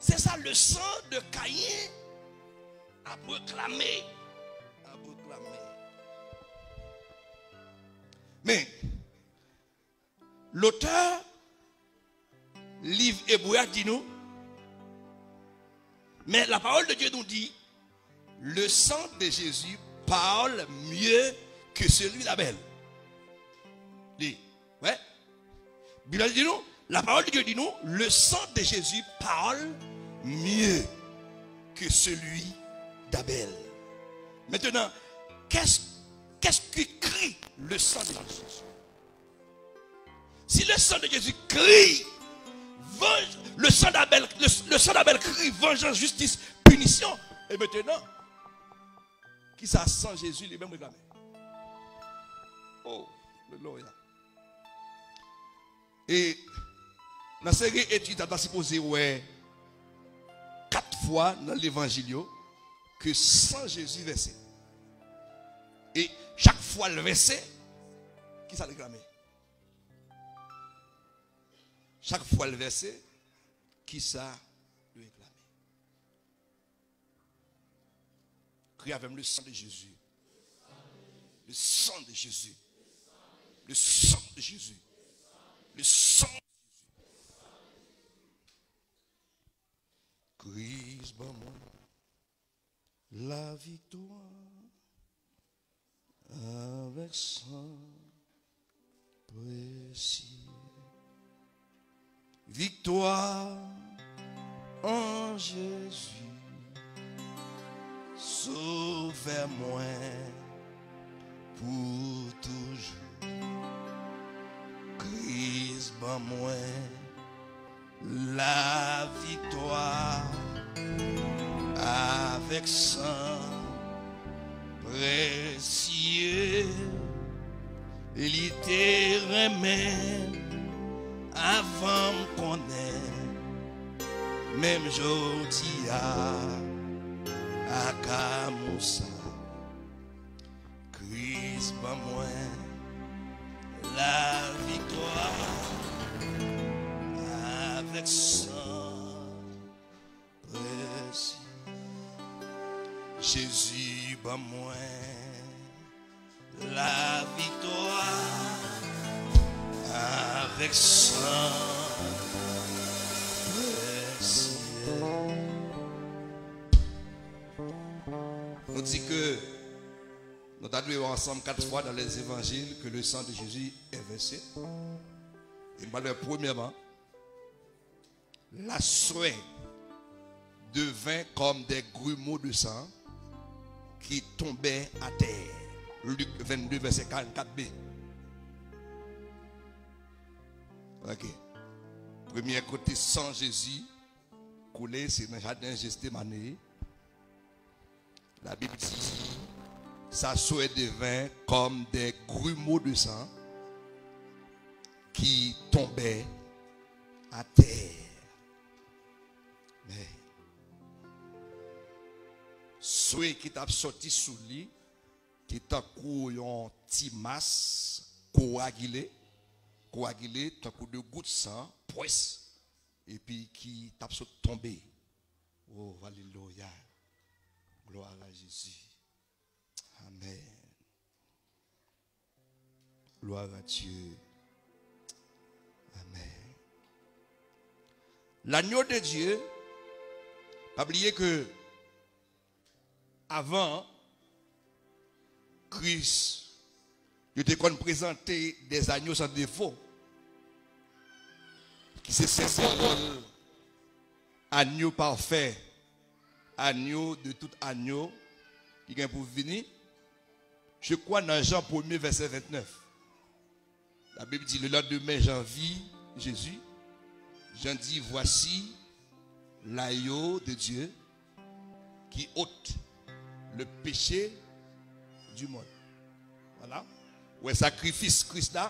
Se sa le sang de Caïn ap reklame. Ap reklame. Men, lotè liv Ebre a di nou, mais la parole de Dieu nous dit, le sang de Jésus parle mieux que celui d'Abel. Li, wè. Bib la di nou, la parole de Dieu dit nous, le sang de Jésus parle mieux que celui d'Abel. Maintenant, qu'est-ce, qu'est-ce qui crie le sang de Jésus? Si le sang de Jésus crie, venge, le sang d'Abel, le, le sang d'Abel crie vengeance, justice, punition. Et maintenant, kisa san Jezi li menm reklame? Oh, alelouya. E nan seri etid sa, ta sipoze wè kat fwa nan levanjil yo ke san Jezi vèse. E chak fwa l vèse, kisa l reklame? Chak fwa l vèse, kisa l reklame? Crie avec moi, le sang de Jésus. Le sang de Jésus. Le sang de Jésus. Le sang de Jésus. Kris ban mwen laviktwa avèk san presyè. Viktwa an Jezi, Sovè mwen pou toujou. Kris ban mwen laviktwa avèk san presye. Li te renmen avan m konnen, menm jodi a, ak amou sa. Kris ban mwen laviktwa avèk san presye. Jezi ban mwen laviktwa avèk san presye. Nou di ke nou ta dwe wè ansanm kat fwa dans les évangiles que le sang de Jésus est versé. E m pral wè premyèman, la sueur devint comme des grumeaux de sang qui tombaient à terre. Lik vennde, vèsè karannkat b. Ok. Premye kote san Jezi koule, se nan jaden Jetsemane. Labib di, sa sueur devint comme des grumeaux de sang qui tombaient à terre. Men, swe ki t ap soti sou li te tankou yon ti mas koagile, koagile tankou de gout san, pwès, epi ki t ap sot tonbe. Oh, alelouya. Gloire à Jésus. Amen. Gloire à Dieu. Amen. L'agneau de Dieu, pa bliye ke avan, Kris, yo te konn prezante des agneaux sans défaut, ki se senbòl agneau parfait, agneau de tout agneau ki gen pou vini. Je crois dans Jean premier, verset vingt-neuf. La Bible dit, le lendemain, Jean vit Jésus. Jean dit, voici l'agneau de Dieu qui ôte le péché du monde. Voilà. Wè, sakrifis Kris la,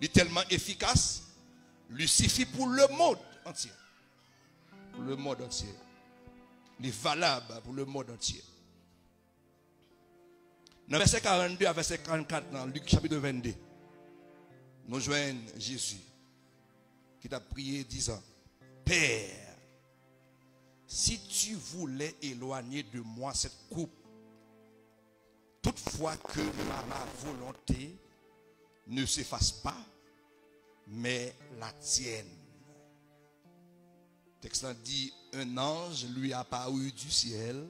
li tèlman efikas, li sifi pou lemonn antye. Pou lemonn antye. Li valab pou lemonn antye. Nan vèsè karannde a vèsè karannkat nan Lik chapit vennde, nou jwenn Jezi ki t ap priye, dizan, Père, si tu voulais éloigner de moi cette coupe, toutefois que ma, ma volonté ne se fasse pas, mais la tienne. Tèks la di, un ange lui apparut du ciel,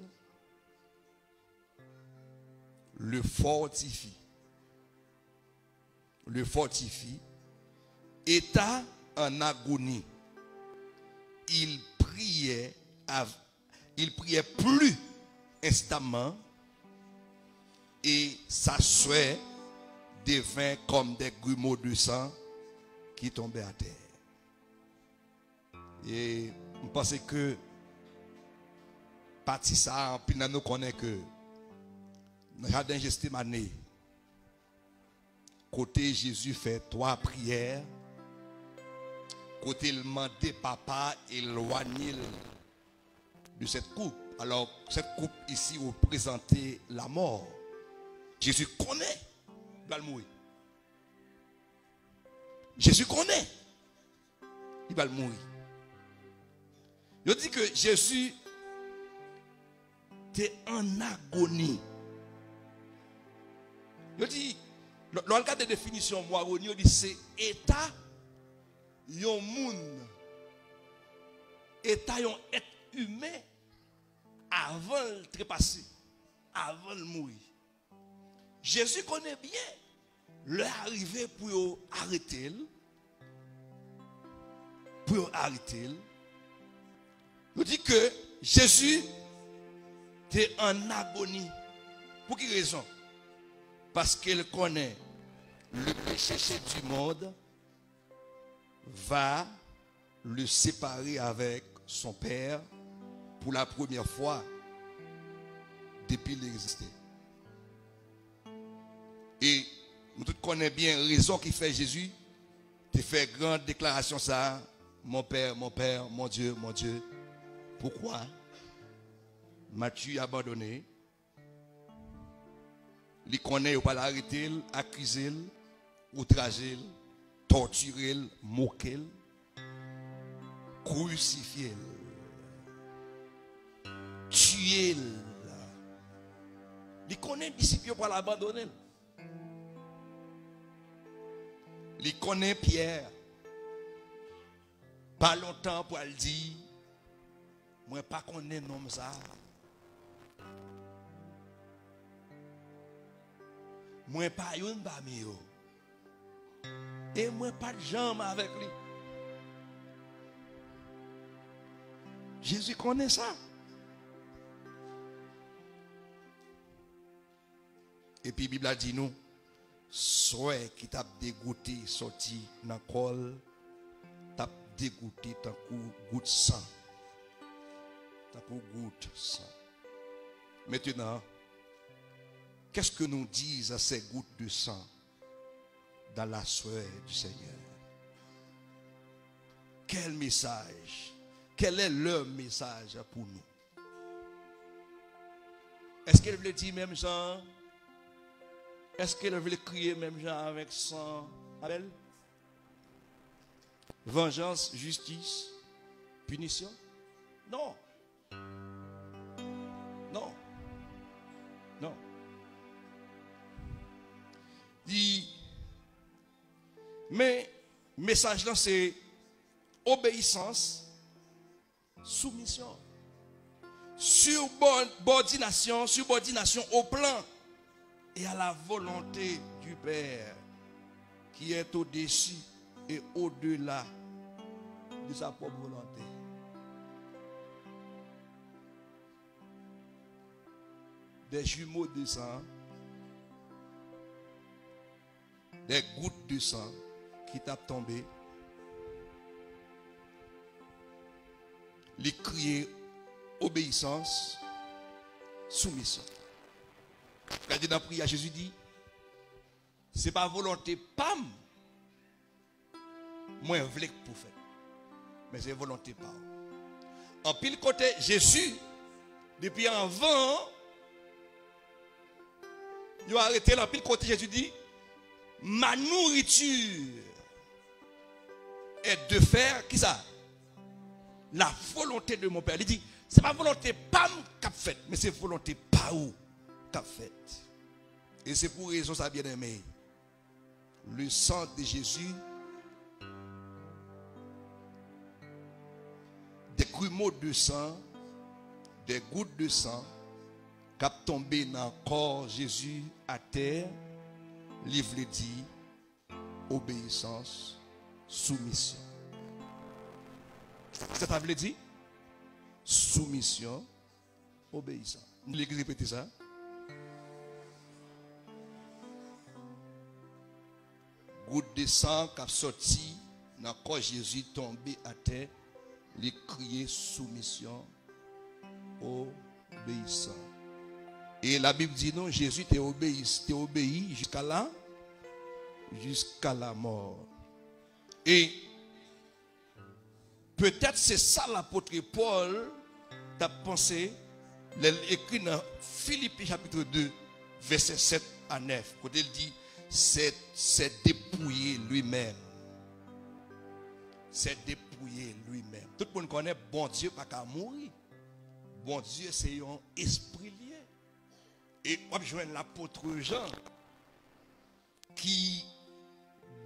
le fortifie, le fortifie, étant en agonie, il priait, av- il priait plus instamment, et sa sueur devint comme des grumeaux de sang qui tombaient à terre. E m panse ke pati sa a, anpil nan nou konnen ke nan jaden Jetsemane, kote Jezi fè twa priyè, kote l mande Papa elwanye l de cette coupe. Alors, cette coupe ici représentait la mort. Jezi konnen l pral mouri. Jezi konnen li pral mouri. Yo di ke Jezi te an agoni. Yo di, lè, lè w al gade definisyon mo agoni, yo di se eta yon moun, eta yon èt imen avan l trepase, avan l mouri. Jezi konnen byen lè a rive pou yo arete l, pou yo arete l. Nou di ke Jezi te an agoni. Pou ki rezon? Paske l konnen le péché du monde va le séparer avec son Père pour la première fois depuis l'existence. E nou tout konnen byen rezon ki fè Jezi te fè gran deklarasyon sa a, Mon Père, mon Père, mon Dieu, mon Dieu, pourquoi m'as-tu abandonné? Li konnen yo pral arete l, akize l, outraje l, tòtire l, moke l, krisifye l, tiye l. Li konnen disip yo pral abandone l. Li konnen Pyè pa lontan pral di, mwen pa konnen nonm sa a. Mwen pa youn pami yo. E mwen pa t janm avèk li. Jezi konnen sa. Epi Bib la di nou, swè ki t ap degoute sòti nan kò l, t ap degoute tankou gout san. Tankou gout san. Maintenant, qu'est-ce que nous disent ces gouttes de sang dans la sueur du Seigneur? Quel message? Quel est leur message pour nous? Èske l vle di menm jan? Èske l vle kriye menm jan avèk san Abèl? Vengeance, justice, punition? Non. Non. Non. Li, men mesaj lan se obeyisans, soumission, subordination, subordination au plan et à la volonté du Père qui est au-dessus et au-delà de sa propre volonté. Des jumeaux de sang, des gouttes de sang ki t ap tonbe. Li kriye obeyisans, soumisyon. Gade nan priyè Jezi di, se pa volonte pa m mwen vle k pou fèt, men se volonte pa w. Anpil kote Jezi, depi anvan yo arete l, anpil kote Jezi di, ma nourriture est de faire, kisa? La volonté de mon Père. Li di, se pa volonte pa m k ap fèt, men se volonte pa ou k ap fèt. E se pou rezon sa, byeneme, le sang de Jésus, des grumeaux de sang, des gouttes de sang k ap tonbe nan kò Jezi atè, li vle di obeyisans, soumisyon. Sa sa vle di? Soumisyon, obeyisans. Legliz, repete sa. Gout de san k ap sòti nan kò Jezi tonbe atè, li kriye soumisyon, obeyisan. E Labib di nou, Jezi te obeyi, te obeyi jiska la, jiska lamò. E petèt se sa lapot Pòl t ap panse lè l ekri nan Filipi chapit de, vèsè sèt a nèf, kote l di, s'est, s'est dépouillé lui-même. S'est dépouillé lui-même. Tout moun konnen Bondye pa ka mouri. Bondye se yon espri l ye. E w ap jwenn lapot Jan ki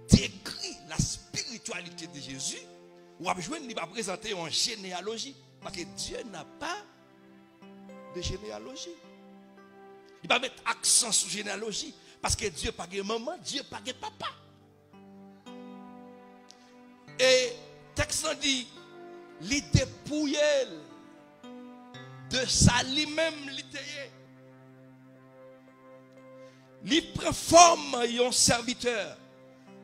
dekri la spiritualité de Jésus, w ap jwenn li pa prezante yon jeneyaloji. Paske Dieu n'a pas de généalogie. Li pa met aksan sou jeneyaloji. Paske Dye pa gen manman, Dye pa gen papa. E tèks lan li, li depouye l de sa li menm li te ye. Li pran fòm yon sèvitè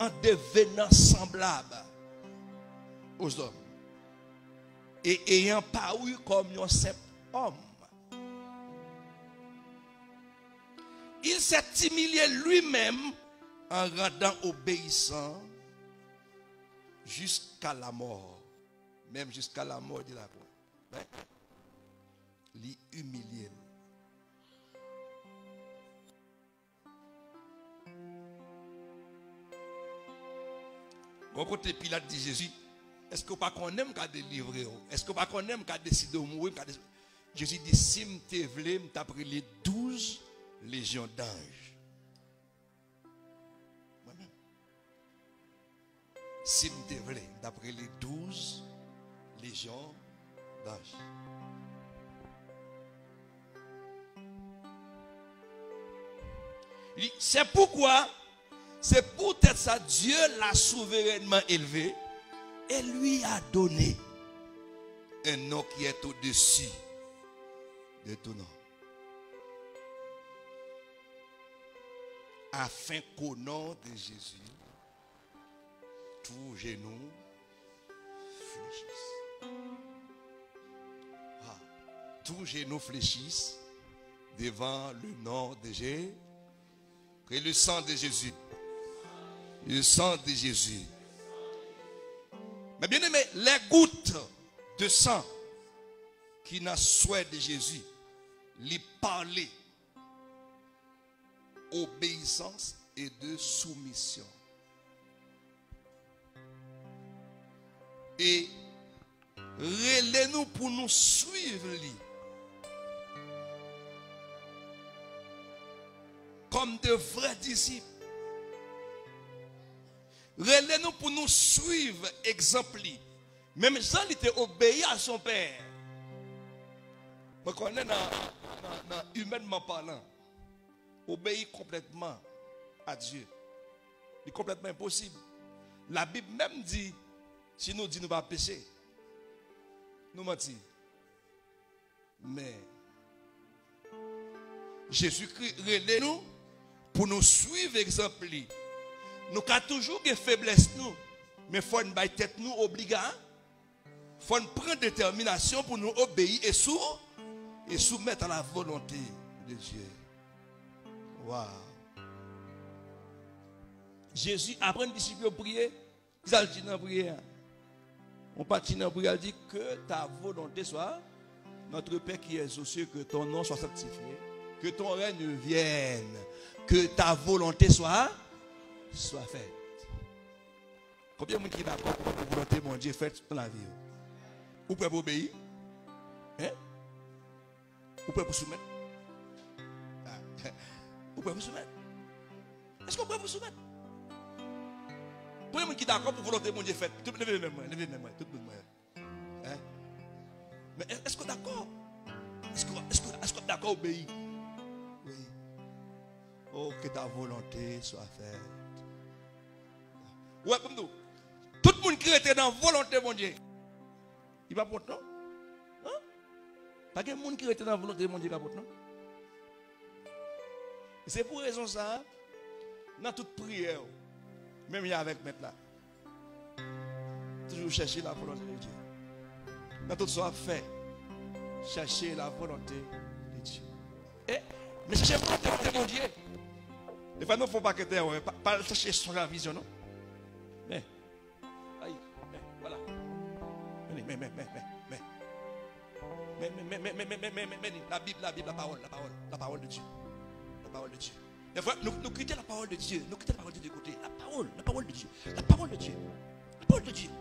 an devenan sanblab aux hommes et ayant paru comme yon senp òm. Il s'est humilié lui-même en rendant obéissant jusqu'à la mort, menm jiska lamò de lakwa. Men, li imilye l. Gon kote Pilat di Jezi, èske w pa konnen m ka delivre w? Èske w pa konnen m ka deside w mouri? M ka deside. Jezi di, si m te vle, m t ap rele douz lejyon danj. Mwen menm. Si m te vle, m t ap rele douz lejyon danj. Li, c'est pourquoi, c'est peut-être ça, Dieu l'a souverainement élevé et lui a donné un nom qui est au-dessus de tout nom. Afin qu'au nom de Jésus, tout genou fléchisse. Ah, tout genou fléchisse devant le nom de Jésus. Et le sang de Jésus. Le sang de Jésus. Mes bien-aimés, les gouttes de sang qui n'en suaient de Jésus, li pale obéissance et de soumission. E rele nou pou nou swiv li kòm de vrè disip. Rele nou pou nou swiv egzanp li. Menm jan li te obeyi a son pè. Mwen konnen nan, nan, nan, imènman palan, obeyi konplètman a Dye, li konplètman enposib. Labib menm di, si nou di nou pa peche, nou manti. Men, Jezikri rele nou pou nou swiv egzanp li. Nou ka toujou gen feblès nou, men fò n bay tèt nou obliga, fò n pran detèminasyon pou nou obeyi e sou, e soumèt a la volonte de Dye. Waw! Jezi aprann disip yo priye. Kisa l di nan priyè a? Yon pati nan priyè a, l di, que ta volonté soit, notre Père qui es aux cieux, que ton nom soit sanctifié, que ton règne vienne, que ta volonté soit, soit faite. Konbyen moun ki dakò pou volonte Bondye fèt nan lavi yo? Ou prè pou obeyi? Hein? Ou prè pou soumèt? Ah, ou prè pou soumèt? Èske ou prè pou soumèt? Konbyen moun ki dakò pou volonte Bondye fèt? Tout, leve men mwen, leve men mwen, tout moun mwen. Hein? Men è-, èske ou dakò? Èske, èske, èske ou dakò obeyi? Wi. Oh, que ta volonté soit faite. Ou wè, pou m di w, tout moun ki rete nan volonte Bondye, li p ap wont non. Hein? Pa gen moun ki rete nan volonte Bondye k ap wont non. E se pou rezon sa a, nan tout priyè w, menm jan avèk mèt la, toujou chèche la volonte de Dye. Nan tout sa w ap fè, chèche la volonte de Dye. E, men chèche volonte Bondye. Defwa nou fè yon pakèt erè, pa, pa al chèche sonj a vizyon non. Men, ay, men, vwala. Men, men, men, men, men, men. Men, men, men, men, men, men, men, men, men, men, la Bible, la Bible, la parole, la parole, la parole de Dieu. La parole de Dieu. Defwa nou, nou kite la parole de Dieu, nou kite la parole de Dieu de côté. La parole, la parole de Dieu. La parole de Dieu. La parole de Dieu.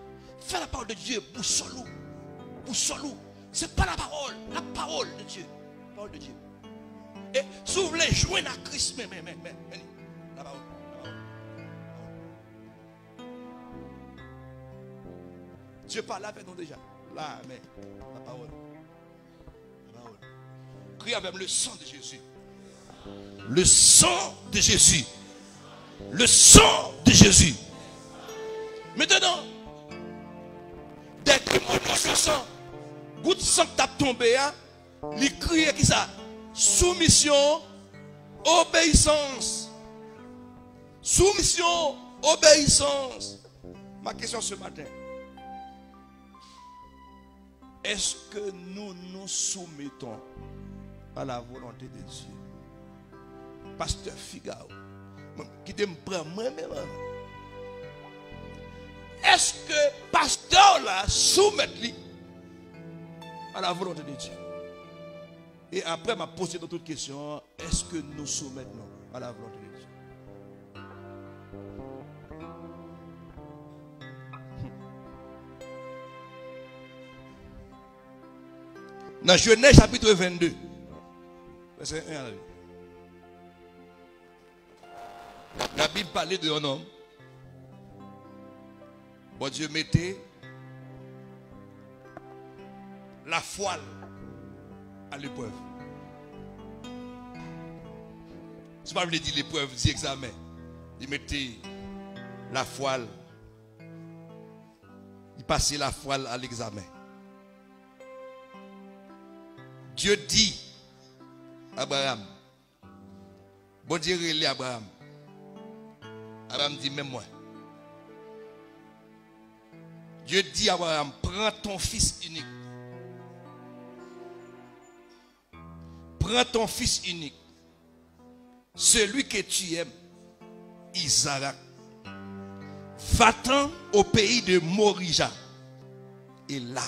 Fè la parole de Dieu bousòl ou. Bousòl ou. Se pa la parole, la parole de Dieu. Parole de Dieu. E si w vle jwenn ak Kris, men, men, men, men, men li. La parole, la parole. Dieu parle avec nous déjà. La, men, la parole. La parole. Crie avec moi, le sang de Jésus. Le sang de Jésus. Le sang de Jésus. Maintenant, des Gout san k t ap tonbe a, li kriye kisa? Soumisyon, obeyisans. Soumisyon, obeyisans. Ma question ce matin, est-ce que nous nous soumettons à la volonté de Dieu? Pastè Figaro, kite m pran mwen menm. Èske pastè w la soumèt li à la volonté de Dieu? E apre, m ap poze nou tout kesyon an, èske nou soumèt nou à la volonté de Dieu? Nan Jenèz chapit vennde, vèsè en a. Labib pale de yon nonm Bondye mete lafwa l a leprèv. Sa pa vle di leprèv, di egzamen. Li mete lafwa l, li pase lafwa l a legzamen. Dye di Abraram, Bondye rele Abraram. Abraram di, men mwen. Dye di Abraram, prends ton fils unique. Prends ton fils unique, celui que tu aimes, Isaac. Va-t'en au pays de Morija. Et là,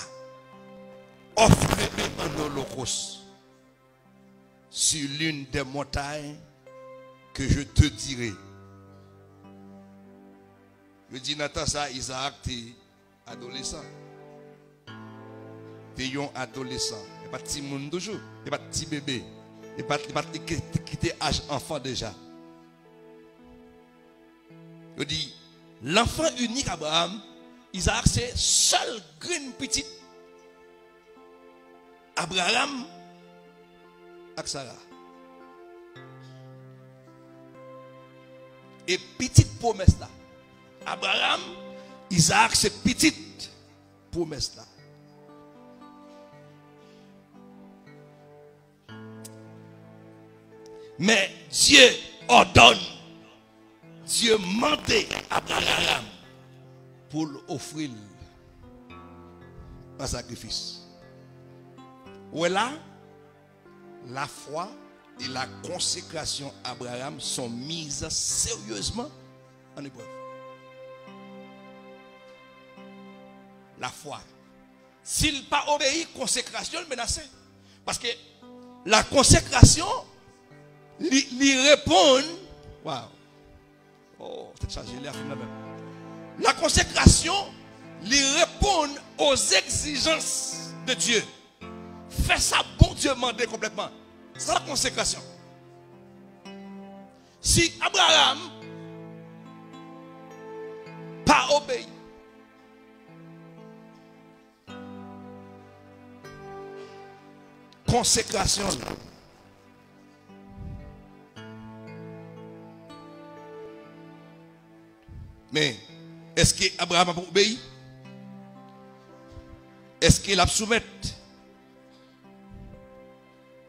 offre-le en holocauste sur l'une des montagnes que je te dirai. Yo di nan tan sa, Izaak te adolesan. Te yon adolesan. E pa t timoun toujou. E pa t ti bebe. E pa t, e pa t li ki, ki te aj anfan deja. Yo di, l'enfant unique Abraham, Izaak se sèl grenn pitit Abraram ak Sara. E pitit pwomès la. Abraram, Izaak se pitit pwomès la. Men Dye òdone, Dye mande Abraram pou l ofri l an sakrifis. Ou wè la, la foi et la consécration Abraham sont mises sérieusement en épreuve. La foi. Si l pa obeyi, konsekrasyon l menase. Paske la konsekrasyon, li, li reponn. Wow. Oh, tèt chaje, lè a fin nan menm. La konsekrasyon, li reponn aux exigences de Dieu. Fè sa Bondye mande konplètman. Sa konsekrasyon. Si Abraram pa obeyi, konsekrasyon l. Men, èske Abraram ap obeyi? Èske l ap soumèt?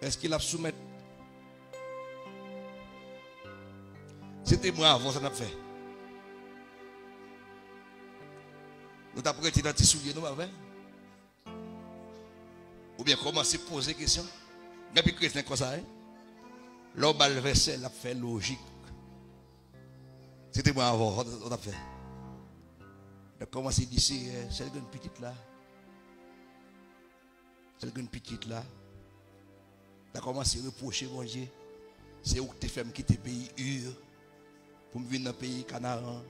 Èske l ap soumèt? Se te mwen avè w, sa n ap fè? Nou t ap rete nan ti soulye nou, pa vre? Oubyen kòmanse poze kesyon. Gen anpil kretyen konsa, wi. Lè w ba l vèsè, l ap fè lojik. Se te mwen avè w, sa w t ap fè? L ap kòmanse di, Seyè, sèl grenn pitit la, sèl grenn pitit la. L ap kòmanse repwoche Bondye, se ou ki te fè m kite peyi Ur pou m vin nan peyi Kanaran.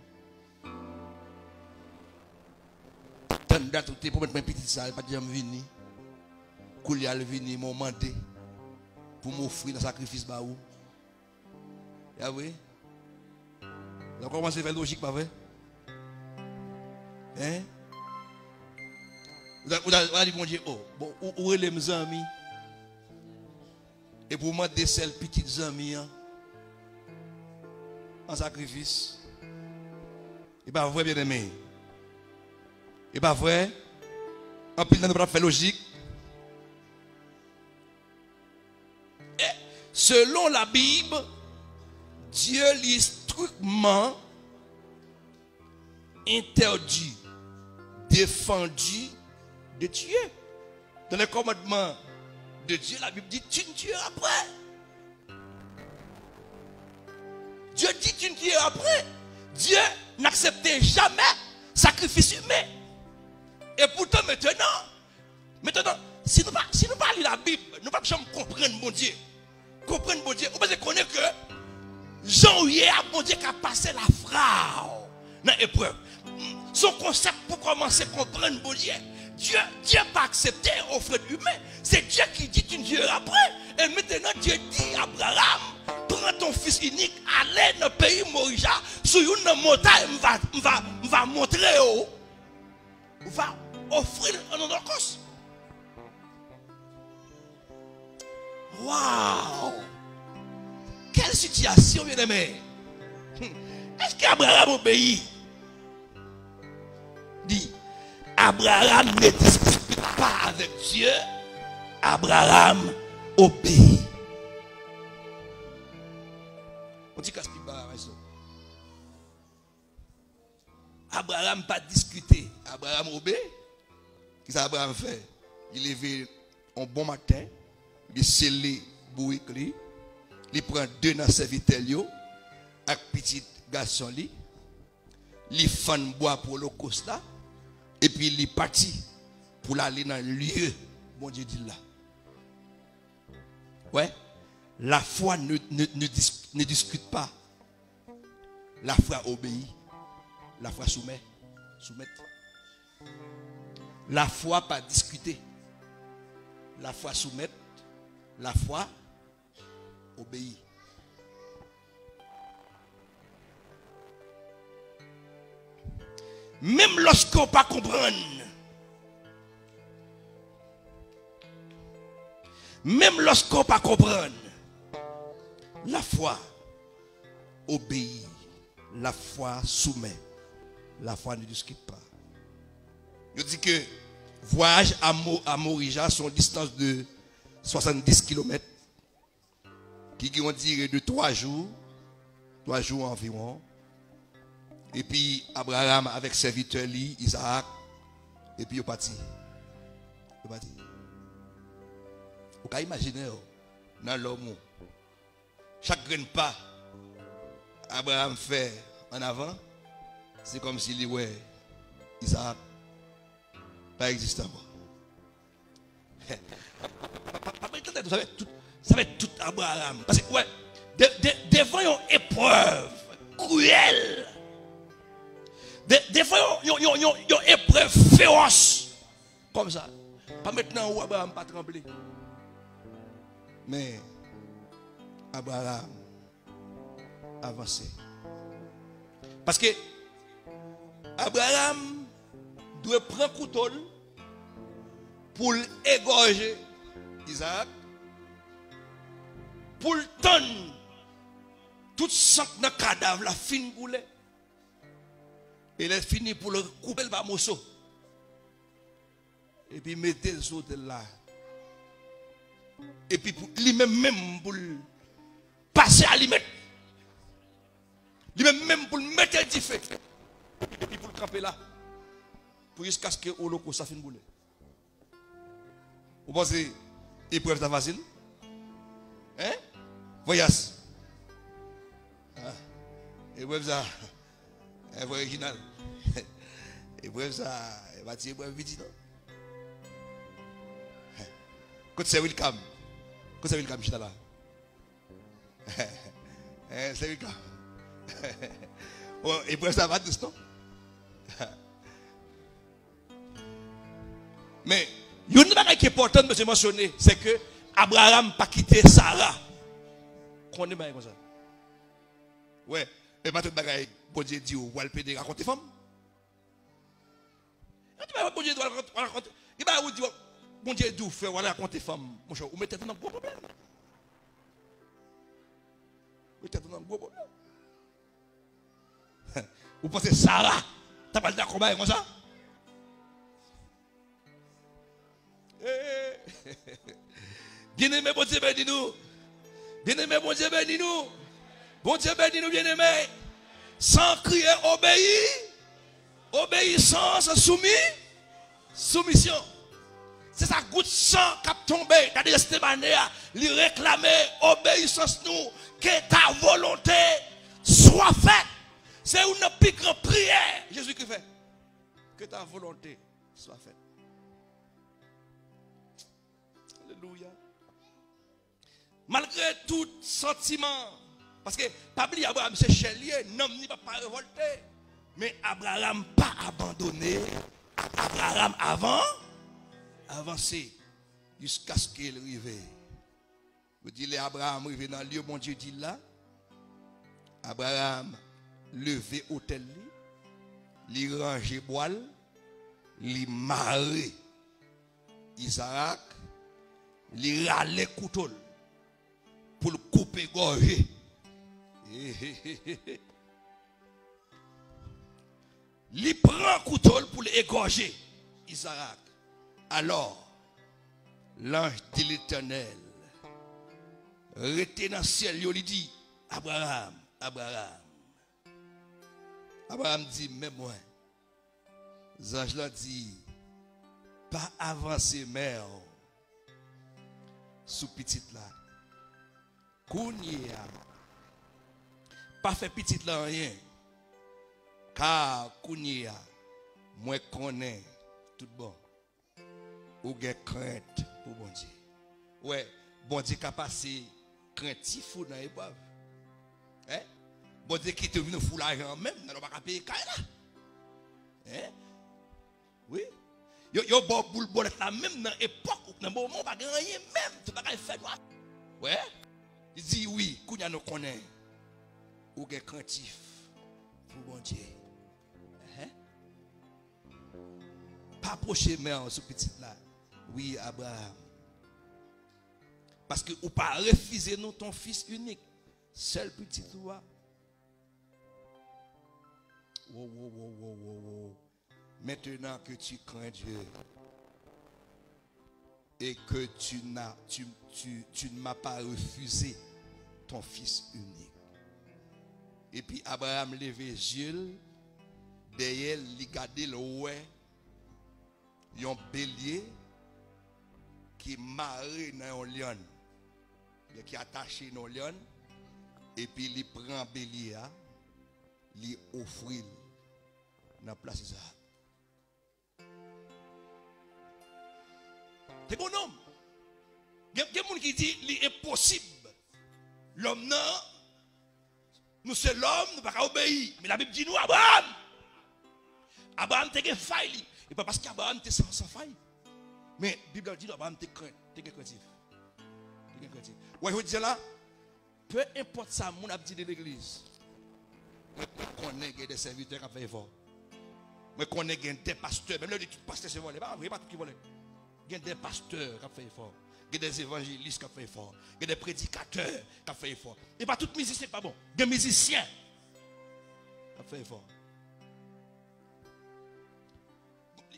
Tann dat ou te pwomèt mwen pitit sa, li pa t janm vini. Koulye a l vini, men w mande pou m ofri l an sakrifis ba ou. E apre? L ap kòmanse fè lojik, pa vre? Hein? Ou ta, ou ta, ou ta di Bondye, oh, bon, ou, ou rele m zanmi. Epi w mande sèl pitit zanmi an an sakrifis. E pa vre, byeneme? E pa vre? Anpil nan nou pa t ap fè lojik. E, selon Labib, Dye li strikman entèdi, defandi de tiye. Dans les commandements de Dieu, la Bible dit, tu ne tueras point. Dieu dit, tu ne tueras point. Dieu n'aksepte jamè sakrifis imen. E poutan, mentenan, mentenan, si nou pa, si nou pa li Labib, nou p ap janm konprann Bondye. Konprann Bondye, ou bezwen konnen ke jan w ye a, Bondye ka pase lafwa w nan eprèv. Se yon konsèp pou kòmanse konprann Bondye. Dye, Dye pa aksepte ofrann imen. Se Dye ki di, tu ne tueras point. E mentenan, Dye di Abraram, prends ton fils unique, ale nan peyi Morija, sou youn nan montay m va, m va, m va montre w. Ou va ofri l an olokòs. Waw! Quelle situation, bien-aimé! Èske Abraram obeyi? Di, Abraram ne discute pas avec Dieu, Abraram obéit. On dit qu'est-ce qui va, Abraram pa diskite. Abraram obe. Kisa Abraram fè? Li leve yon bon maten, li sele bourik li, li pran de nan sèvitè l yo ak pitit gason li, li fann bwa pou olokòs la, epi li pati pou l ale nan lye Bondye di l la. Wè, la foi ne, ne, ne dis- ne discute pas. Lafwa obeyi. Lafwa soumè. Soumèt. Lafwa pa diskite. Lafwa soumèt. Lafwa obeyi. Menm lòske w pa konprann, menm lòske w pa konprann, lafwa obeyi, lafwa soumè, lafwa ne diskite pa. Yo di ke vwayaj a Mo- a Morija se yon distans de swasanndis kilomèt ki gen yon dire de twa jou, twa jou anviwon. Epi Abraram avèk sèvitè li, Izaak, epi yo pati. Yo pati. Ou ka imajine w nan lòm ou. Chak grenn pa Abraram fè an avan, se kòmsi li wè Izaak pa egziste ankò. Pa, pa, pa, pa, tande, sa fè tout, sa fè tout Abraram. Paske, wè, de, de, devan yon eprèv kriyèl, de, devan yon, yon, yon, yon, yon eprèv fewòs, kòmsa, pa met nan ou Abraram pa tranble. Men, Abraram avanse. Paske Abraram dwe pran kouto l pou l egòje Izaak, pou l tann tout san k nan kadav la fin koule, e lè fini pou l koupe l pa moso. Epi mete l sou otèl la. Epi pou li menm menm pou l pase alimèt. Li menm menm pou l mete dife. Epi pou l kanpe la. Pou jiskaske olokòs la fin boule. Ou panse eprèv sa fasil? Hein? Voyas. Ah, eprèv sa. Eprèv orijinal. Eprèv sa, e pa ti eprèv piti non. Kot sè Wilcam? Kot sè Wilcam chita la? Eh, sè Wilcam. Bon, eprèv sa pa dous non. Men, youn nan bagay ki enpòtan nou bezwen mansyone, se ke Abraram pa kite Sara. Konnen bagay konsa. Wè, e pa tout bagay Bondye di w, w al plede rakonte fanm. Yon ti bagay Bondye di w al rakonte, w al rakonte. Gen bagay ou di w, Bondye di w fè, w al rakonte fanm. Monchè, ou met tèt ou nan gwo pwoblèm. Ou met tèt ou nan gwo pwoblèm. Ou panse Sara ta pral dakò bay konsa? Byeneme, Bondye beni nou. Byeneme, Bondye beni nou. Bondye beni nou, byeneme. San kriye, obeyi. Obeyisans, soumi, soumisyon. Se sa gout san k ap tonbe. Gade Estebane a, li reklame obeyisans nou. Que ta volonté soit faite. Se youn nan pi gran priyè Jezikri fè. Que ta volonté soit faite. Alelouya. Malgre tout santiman, paske pa bliye Abraram se chè l ye, nanm li pa, pa revòlte. Men Abraram pa abandone, Abraram avan, avanse, jiskaske l rive. Yo di lè Abraram rive nan lye Bondye di l la, Abraram leve otèl li, li ranje bwa l, li mare Izarak, li rale kouto l pou l koupe gòje. Li pran kouto l pou l egòje Izarak. Alò, l'ange de l'Éternel rete nan syèl yo, li di, Abraram, Abraram. Abraram di, men mwen. Zanj lan di, pa avanse men w sou pitit la. Kounye a, pa fè pitit la anyen, ka kounye a, mwen konnen tout bon ou gen krent pou Bondye. Ou wè, Bondye ka pase krentif ou nan eprèv. Hein? Bondye kite w vin foulaje an menm, nan ou pa ka peye kay la. Hein? Wi. Yo, yo ba w boul bòlèt la menm nan epòk ou, nan moman ou pa gen anyen menm, tout bagay fè nwa. Wè? Li di, wi, kounye a nou konnen ou gen krentif pou Bondye. Enhen. Pa pwoche men w sou pitit la. Wi, Abraram. Paske ou pa refize nou ton fis inik, sèl pitit ou a. Wo, wo, wo, wo, wo, wo. Maintenant que tu crains Dieu et que tu n'as, tu, tu, tu ne m'as pas refusé ton fils unique. Epi Abraram leve zye l, dèyè l, li gade l, wè yon belye ki mare nan yon lyann, oubyen ki atache nan yon lyann, epi li pran belye a, li ofri l nan plas Izarak. Te gon nonm. Gen, gen moun ki di li enposib. Lòm nan, nou se lòm, nou pa ka obeyi. Men Labib di nou, Abraram! Abraram te gen fay li. E pa paske Abraram te san, san fay. Men Bib la di nou, Abraram te kren, te gen krentif. Te gen krentif. Ou wè, jodi a la, pe enpòt sa moun ap di de legliz, mwen, mwen konnen gen de sèvitè k ap fè efò. Mwen konnen gen de pastè, menm lè yo di tout pastè se vòlè, pa vre, pa tout ki vòlè. Gen de pastè k ap fè efò. Gen de evanjelis k ap fè efò. Gen de predikatè k ap fè efò. E pa tout mizisyen k pa bon. Gen mizisyen k ap fè efò.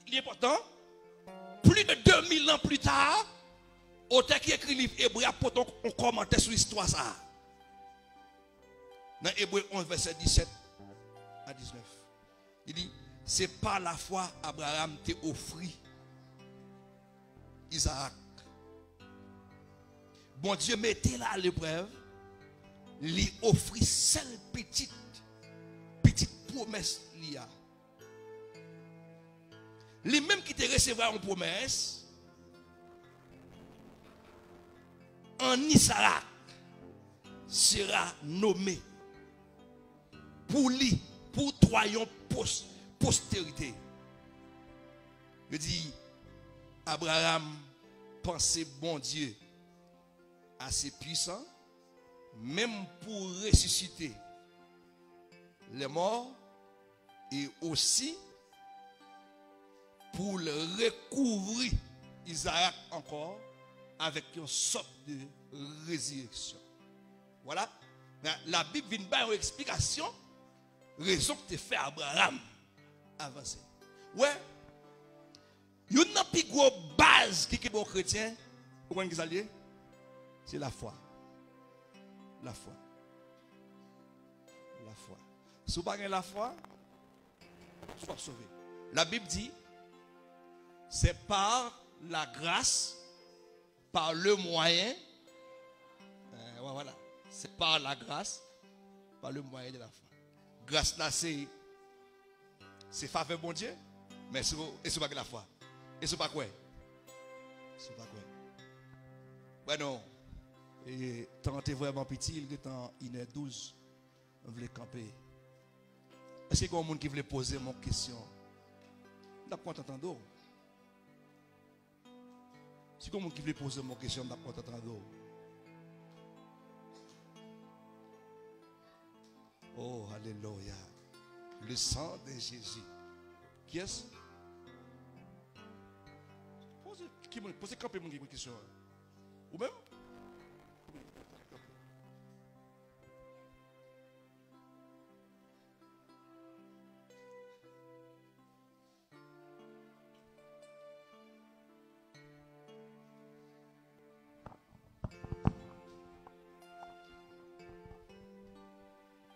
Li enpòtan. Plis de de mil an pli ta, otè ki ekri liv Ebre a pote yon, yon kòmantè sou istwa sa a. Nan Ebre onz, vèsè disèt a diznèf, li di, se pa lafwa Abraram te ofri Izarak. Bondye mete l aleprèv, li ofri sèl pitit, pitit pwomès li a. Li menm ki te resevwa yon pwomès, en Isaac sera nommé. Pou li, pou twa yon pos-, posterite. Yo di, Abraram panse Bondye ase pwisan, menm pou resisite lè mò, e osi pou l rekouvri Izarak ankò avèk yon sòt de rezireksyon. Vwala, Labib vin bay yon eksplikasyon, rezon ki te fè Abraram avanse. Wè, youn nan pi gwo baz ki kenbe yon kretyen, Ou konn ki sa l ye? Se lafwa. Lafwa. Lafwa. Si w pa gen lafwa, ou p ap sove. Labib di, c'est par la grâce, par le moyen, euh, ouais, voilà, c'est par la grâce, par le moyen de la foi. Gras la, se, se favè Bondye, men si w, e si w pa gen lafwa, e si w pa kwè, si w pa kwè. Bwen non, e, tan an te vrèman piti, li gentan inè douz. M vle kanpe. Èske gen yon moun ki vle poze m yon kesyon? M t ap kontan tande w. Si gen yon moun ki vle poze m yon kesyon, m t ap kontan tande w. Oh, alelouya. Le sang de Jésus. Kiyès? Poze, ki moun, poze kanpe moun ki gen kesyon an. Ou menm?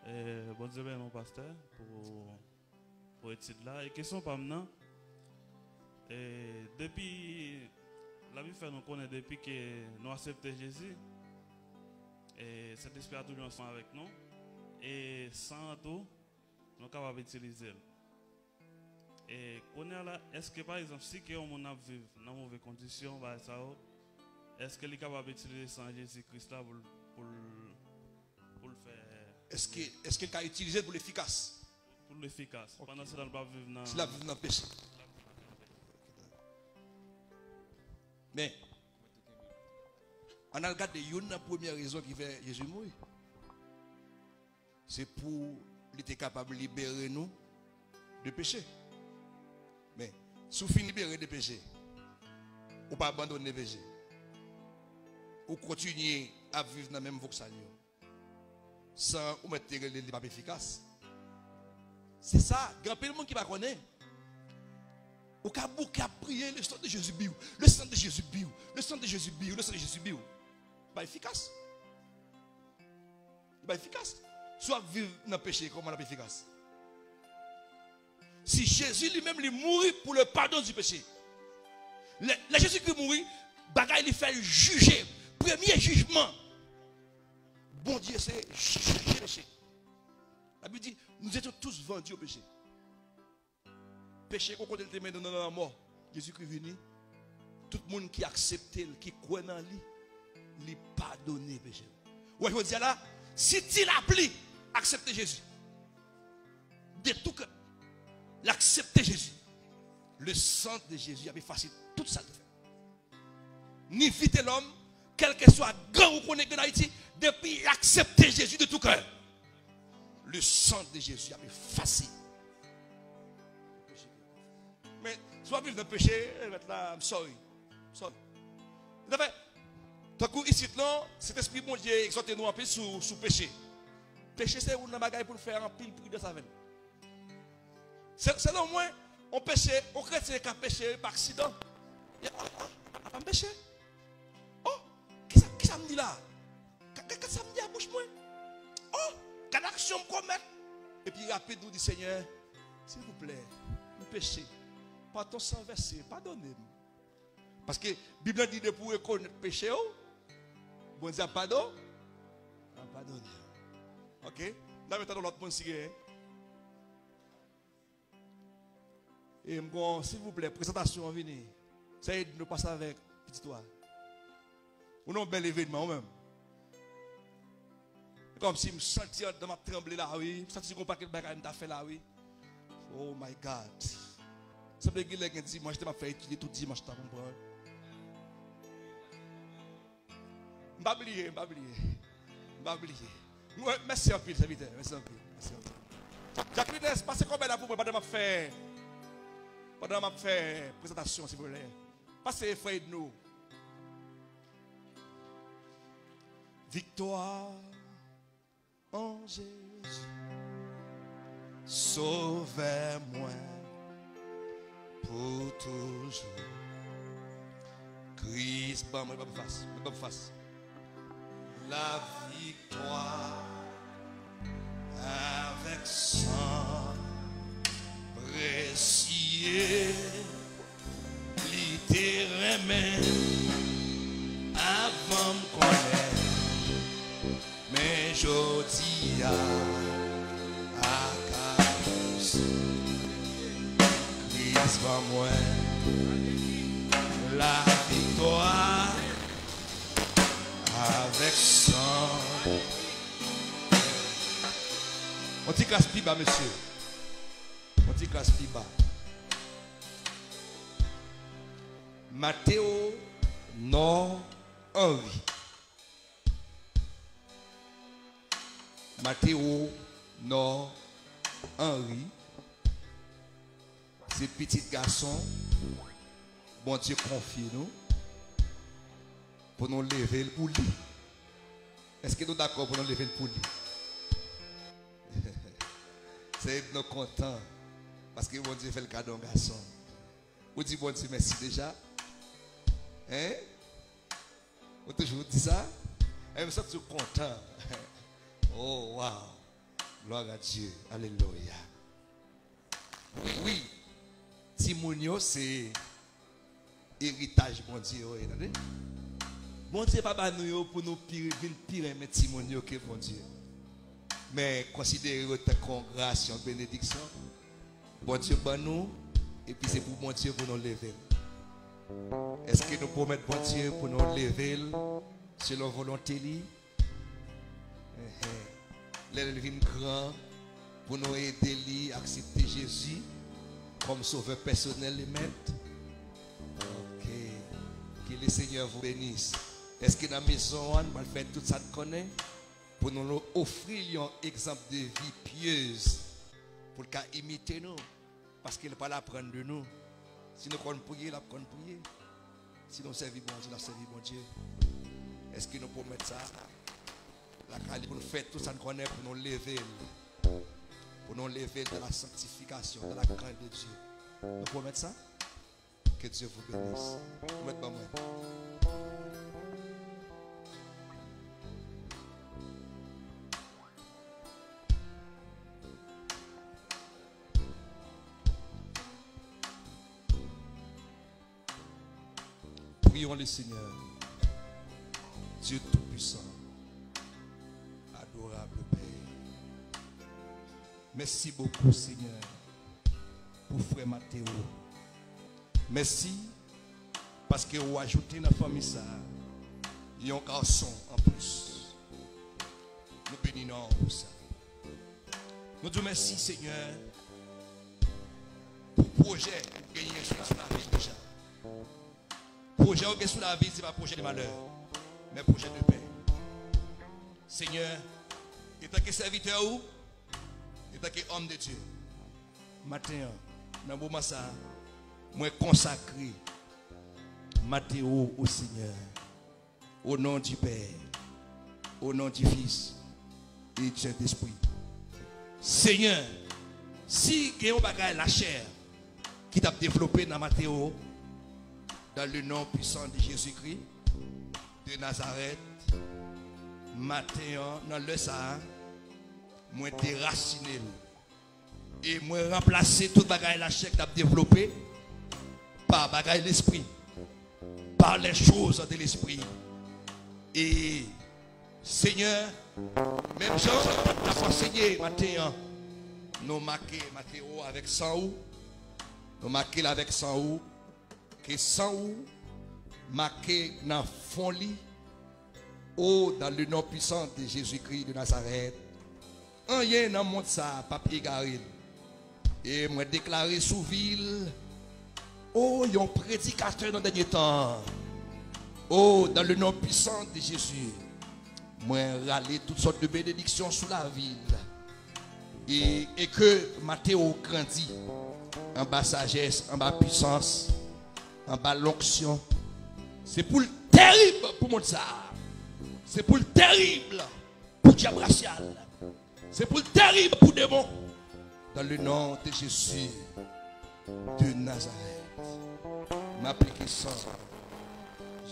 Eh, Bondye beni w, pastè, pou, pou etid la. E kesyon pa m nan, eh, depi, Labib fè nou konnen depi ke nou aksepte Jezi, eh, Sentespri a toujou ansanm avèk nou. E san an tou, nou kapab itilize l. E kounye a la, èske, pa egzanp, si ke yon moun ap viv nan move kondisyon, bagay sa yo, èske li kapab itilize san Jezi Kris la pou l, pou l, pou l fè, èske, èske l ka itilize l pou l efikas? Pou l efikas. Ok. Pandan se tan l p ap viv nan, si l ap viv nan peche. Men, ann al gade youn nan premye rezon ki fè Jezi mouri. Se pou li te kapab libere nou de peche. Men, si w fin libere de peche, ou pa abandone peche. Ou kontinye ap viv nan menm voksal yo. San ou mèt te rele li p ap efikas. Se sa, gen anpil moun ki pa konnen. Ou ka bouke ap priye, le sang de Jésus biw, le sang de Jésus biw, le sang de Jésus biw, le sang de Jésus biw. Pa efikas. Li pa efikas. Si w ap viv nan peche, kòman l ap efikas? Si Jezi li menm li mouri pou le padon di peche. Lè, lè Jezikri mouri, bagay li fè l jije. Premye jijman Bondye se jije peche. Labib di, nous étions tous vendus au péché. Peche gon kote l te mennen nou nan lanmò. Jezikri vini. Tout moun ki aksepte l, ki kwè nan li, li padone peche l. Ou wè jodi a la, si ti lapli aksepte Jezi de tou kè, l aksepte Jezi, le sang de Jésus ap efase tout sa l te fè. Ni vitelòm, kèlkeswa gang ou konnen ki ann Ayiti, depi l aksepte Jezi de tou kè, le sang de Jésus ap efase. Men, si w ap viv nan peche, eh, mèt la, I'm sorry. I'm sorry. Zafè, tankou isit lan, Sentespri Bondye egzòte nou anpil sou, sou peche. Peche se youn nan bagay pou n fè anpil pridans avè l. Se, selon mwen, yon peche, yon kretyen ka peche pa aksidan. Ya, ah, ah, ah, ah, m peche. Oh, kisa, kisa m di la? Ka, ka, ka sa m di a bouch mwen? Oh, gad aksyon m komèt. Epi rapid ou di, Senyè, silvouplè, m peche. Pa ton san vèse, padone m. Paske Bib la di depi w rekonèt peche w, Bondye ap padon, ap padone w. Ok? N a met yon lòt moun si genyen. E m gon, silvouplè, prezantasyon an vini. Sa ede nou pase avèk pitit ou a. Ou nan yon bèl evènman, ou menm. Kòmsi m santi anndan m ap tranble la, wi. M santi gon pakèt bagay m ta fè la, wi. Oh my God. Sanble gen lè gen dimanch, te m ap fè etid tout dimanch tan pou m pran. M pa bliye, m pa bliye. M pa bliye. Mwen, mèsi anpil, sèvitè. Mèsi anpil. Mèsi anpil. Jacqueline, pase kòbèy la pou mwen pandan m ap fè, pandan m ap fè prezantasyon, silvouplè. Pase, frè Edno. Viktwa an Jezi, Sovè mwen pou toujou. Kris ban mwen, ban m fas, ban m fas. Laviktwa avèk san presye, li te renmen avan m konnen. Men jodi a, ak amour, Kris ban mwen laviktwa avèk san. On ti kras pi ba, mesye. On ti kras pi ba. Mateo Nò Henry. Mateo Nò Henry se pitit gason Bondye konfye nou pou nou leve l pou li. Èske nou dakò pou nou leve l pou li? Se nou kontan paske Bondye fè l kado yon gason. Ou di Bondye mèsi deja? Hein? Ou toujou di sa? E m santi w kontan. Oh, wow. Gloire à Dieu. Alelouya. Wi, timoun yo se eritaj Bondye yo ye, tande. Bondye pa ba nou yo pou nou pi, vin pi renmen timoun yo ke Bondye. Men konsidere yo tankou yon gras, yon benediksyon. Bondye ban nou, epi se pou Bondye pou nou leve l. Èske nou pwomèt Bondye pou nou leve l selon volonte li? Enhen. Lè l vin gran, pou nou ede li aksepte Jezi kòm sovè pèsonèl li, mèt. Ok. Que le Seigneur vous bénisse. Èske nan mezon an, nou pral fè tout sa n konnen pou nou ofri l yon egzanp de vi pyez, pou l ka imite nou? Paske l pral aprann de nou. Si nou konn priye, l ap konn priye. Si nou sèvi Bondye, l ap sèvi Bondye. Èske nou pwomèt sa? Lakay li pou nou fè tout sa n konnen pou nou leve l. Pou nou leve l dans la sanctification, dans la crainte de Dieu. Nou pwomèt sa? Que Dieu vous bénisse. Pwomèt ban mwen. Prions le Seigneur, Dieu Tout-Puissant, adorable Père. Mèsi bokou, Senyè, pou frè Mateo. Mèsi paske ou ajoute nan fanmi sa a yon gason anplis. Nou beni non w pou sa. Nou di w mèsi, Senyè, pou pwojè ou genyen sou, sou lavi l deja. Pwojè ou gen sou lavi l, se pa pwojè de malè, men pwojè de pè. Senyè, antanke sèvitè ou, antanke òm de Dye, maten an, nan moman sa a, mwen konsakre Mateo au Seigneur. Au nom du Père, au nom du Fils et du Saint-Esprit. Senyè, si gen yon bagay lachè ki t ap devlope nan Mateo, dans le nom puissant de Jésus-Christ de Nazareth, maten an, nan lè sa a, mwen derasine l. E mwen ranplase tout bagay lachè k t ap devlope pa bagay lespri, par les choses de l'esprit. E, Senyè, menm jan n ap ansenye maten an, nou make Mateo avèk san ou, nou make l avèk san ou, ke san ou make nan fon li, o, dans le nom puissant de Jésus-Christ de Nazareth, anyen nan mond sa a p ap egare l. E mwen deklare sou vi l, o, yon predikatè nan dènye tan. O, dans le nom puissant de Jésus, mwen rale tout sòt de benediksyon sou lavi l. E, e ke Mateo grandi anba sajès, anba pisans, anba lonksyon. Se pou l terib pou mond sa a. Se pou l terib pou dyab rasyal. Se pou l terib pou demon. Dans le nom de Jésus de Nazareth, m aplike san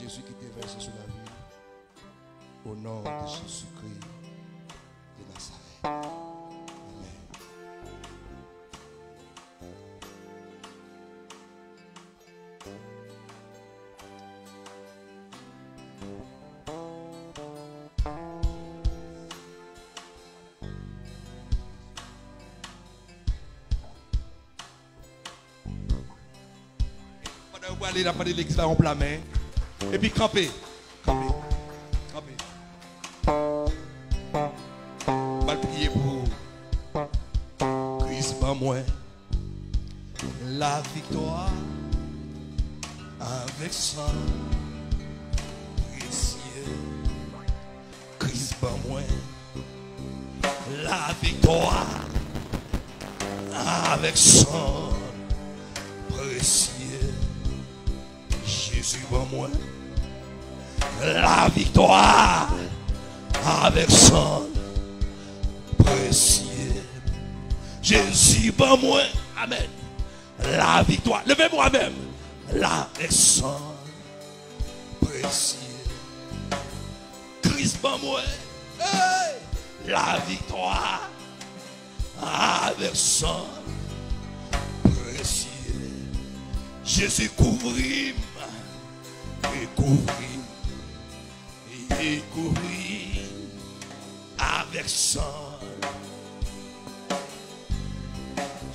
Jezi ki te vèse sou lavi. Au nom de Jésus-Christ de Nazareth. Amen. Pandan yo prale, n ap mande legliz la yon pla men. Epi kanpe. Kanpe. Kanpe. M al priye pou ou. Kris ban mwen laviktwa avèk san presye. Kris ban mwen laviktwa avèk san presye. Jezi ban mwen laviktwa avèk san presye. Jezi ban mwen, amèn, laviktwa. Leve bra menm. Avèk san presye. Kris ban mwen, hey, laviktwa avèk san presye. Jezi kouvri m, e kouvri m, e kouvri m avèk san.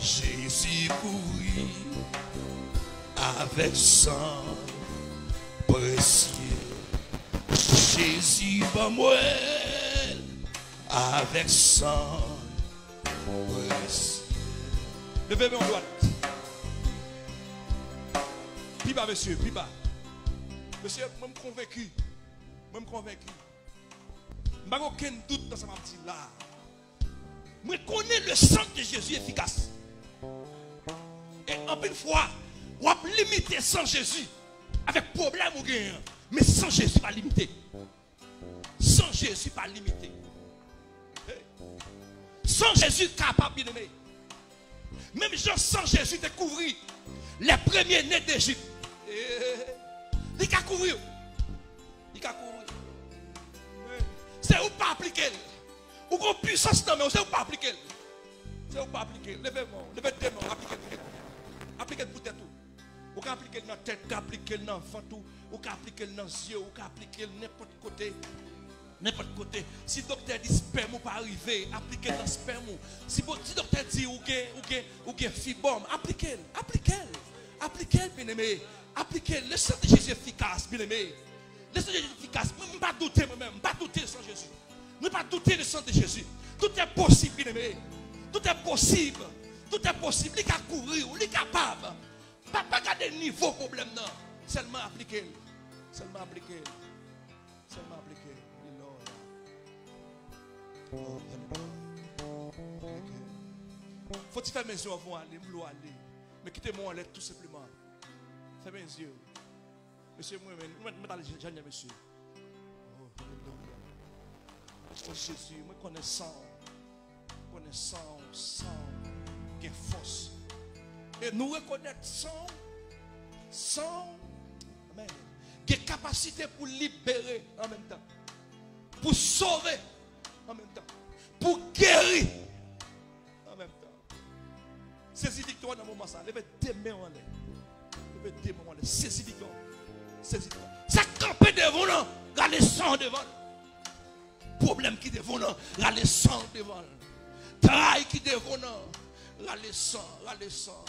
Jezi kouvri avèk san presye. Jezi ban mwen avèk san presye. Leve men w dwat. Pi ba, mesye, pi ba. Mesye, mwen m konvenki. Mwen m konvenki. M pa gen okenn dout nan sa m ap di la. Mwen konnen le sang de Jésus efikas. E anpil fwa, w ap limite san Jezi avèk pwoblèm ou genyen an. Men san Jezi pa limite. San Jezi pa limite. Hey. San Jezi kapab, byeneme. Menm jan san Jezi te kouvri les premiers-nés d'Égypte, li ka kouvri w. Li ka kouvri w. Se ou pa aplike l. Ou gon pwisans nan men w, se ou pa aplike l. Se ou pa aplike l. Leve men w, leve de men w, aplike l pou tèt ou. Aplike l pou tèt ou. Ou ka aplike l nan tèt, ou ka aplike l nan vant ou, ou ka aplike l nan zye w, ou ka aplike l nenpòt kote. Nenpòt kote. Si doktè di spèm ou pa rive, aplike l nan spèm ou. Si, bo- si doktè di ou gen, ou gen, ou gen fibòm, aplike l. Aplike l. Aplike l, byeneme. Aplike l. Le sang de Jésus efikas, byeneme. Le sang de Jésus efikas. Mwen, m pa doute mwen menm. M pa doute le sang de Jésus. Mwen pa doute le sang de Jésus. Tout est possible, byeneme. Tout est possible. Tout est possible. Li ka kouvri w. Li kapab. Pa, pa gade nivo pwoblèm nan. Sèlman aplike l. Sèlman aplike l. Sèlman aplike l. Li la w la. Oh, alelouya. Aplike l. Fò ti fèmen zye w anvan w ale. M vle w ale. Men kite men w anlè tou senpleman. Fèmen zye w. Mesye, mwen, mwen, mwen, mwen t ale jan, jan, mesye. Oh, alelouya. Oh, Jezi, mwen konnen san w. Konnen san w, san w gen fòs. E nou rekonèt san w, san w, amèn, gen kapasite pou libere an menm tan, pou sove an menm tan, pou geri an menm tan. Sezi viktwa nan moman sa. Leve de men w anlè. Leve de men w anlè. Sezi viktwa. Sezi viktwa. Sa k kanpe devan w lan, rale san w devan l. Pwoblèm ki devan w lan, rale san w devan l. Tray ki devan w lan, rale san, rale san,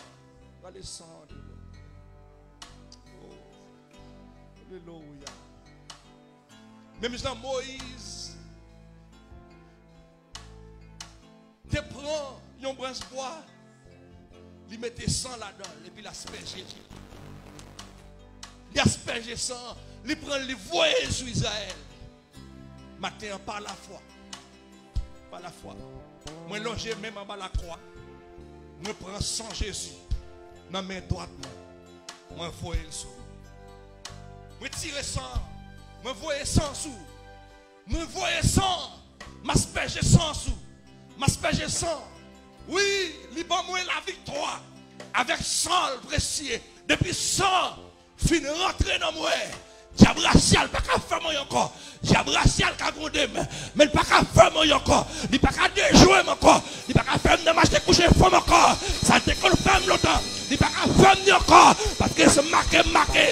rale san w devan l. Oh. Alelouya. Menm jan Moyiz te pran yon branch bwa, li mete san ladan l, epi l aspèje li. Li aspèje san, li pran l, li voye l sou Izrayèl. Maten an, pa lafwa, pa lafwa, mwen lonje men m anba lakwa, mwen pran san Jezi nan men dwat mwen, mwen voye l sou ou. Mwen tire san an, mwen voye san an sou ou. Mwen voye san, m aspèje san sou, m aspèje san. Wi, li ban mwen laviktwa avèk san l presye. Depi san fin rantre nan mwen, Dyab rasyal pa ka fè m anyen ankò. Dyab rasyal ka gwonde m, men li pa ka fè m anyen ankò. Li pa ka dejwe m ankò. Li pa ka fè m nan mache kouche fanm ankò. Sa l te konn fè m lontan, li pa ka fè m li ankò. Paske se make m make.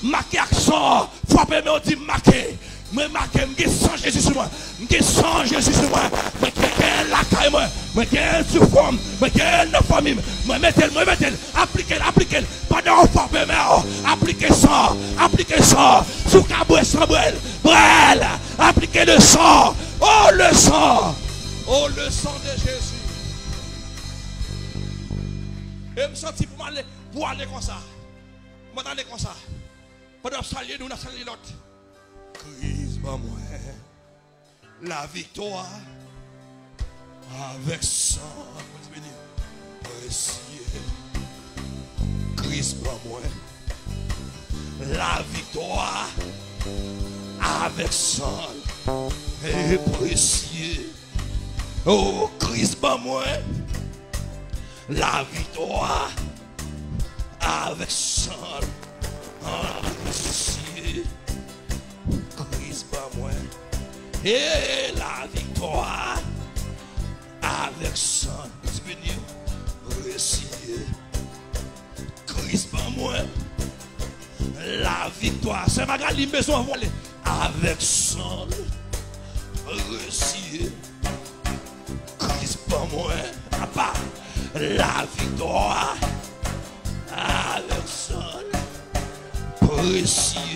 Make ak san. Frape men w di make. Mwen make, m gen san Jezi sou mwen. M gen san Jezi sou mwen. Mwen gen l lakay mwen. Mwen gen l sou front m. Mwen gen l nan fanmi m. Mwen mete l, mwen mete l. Aplike l, aplike l. Pandan w frape men w, aplike san, aplike san. Si w ka bwè san, bwè l, bwè l. Aplike le sang. Oh, le sang. Oh, le sang de Jésus. E m santi pou m ale, pou ale konsa. Mwen ale konsa. Pandan w ap salye nou, n ap salye lòt. Kris ban mwen laviktwa avèk san presye. Kris ban mwen laviktwa avèk san presye. O, Kris ban mwen laviktwa avèk san presye. Kris ban mwen e laviktwa avèk san presye. Kris ban mwen laviktwa. Sè Magali, m bezwen anvole avèk san presye. Kris ban mwen apa laviktwa avèk san presye.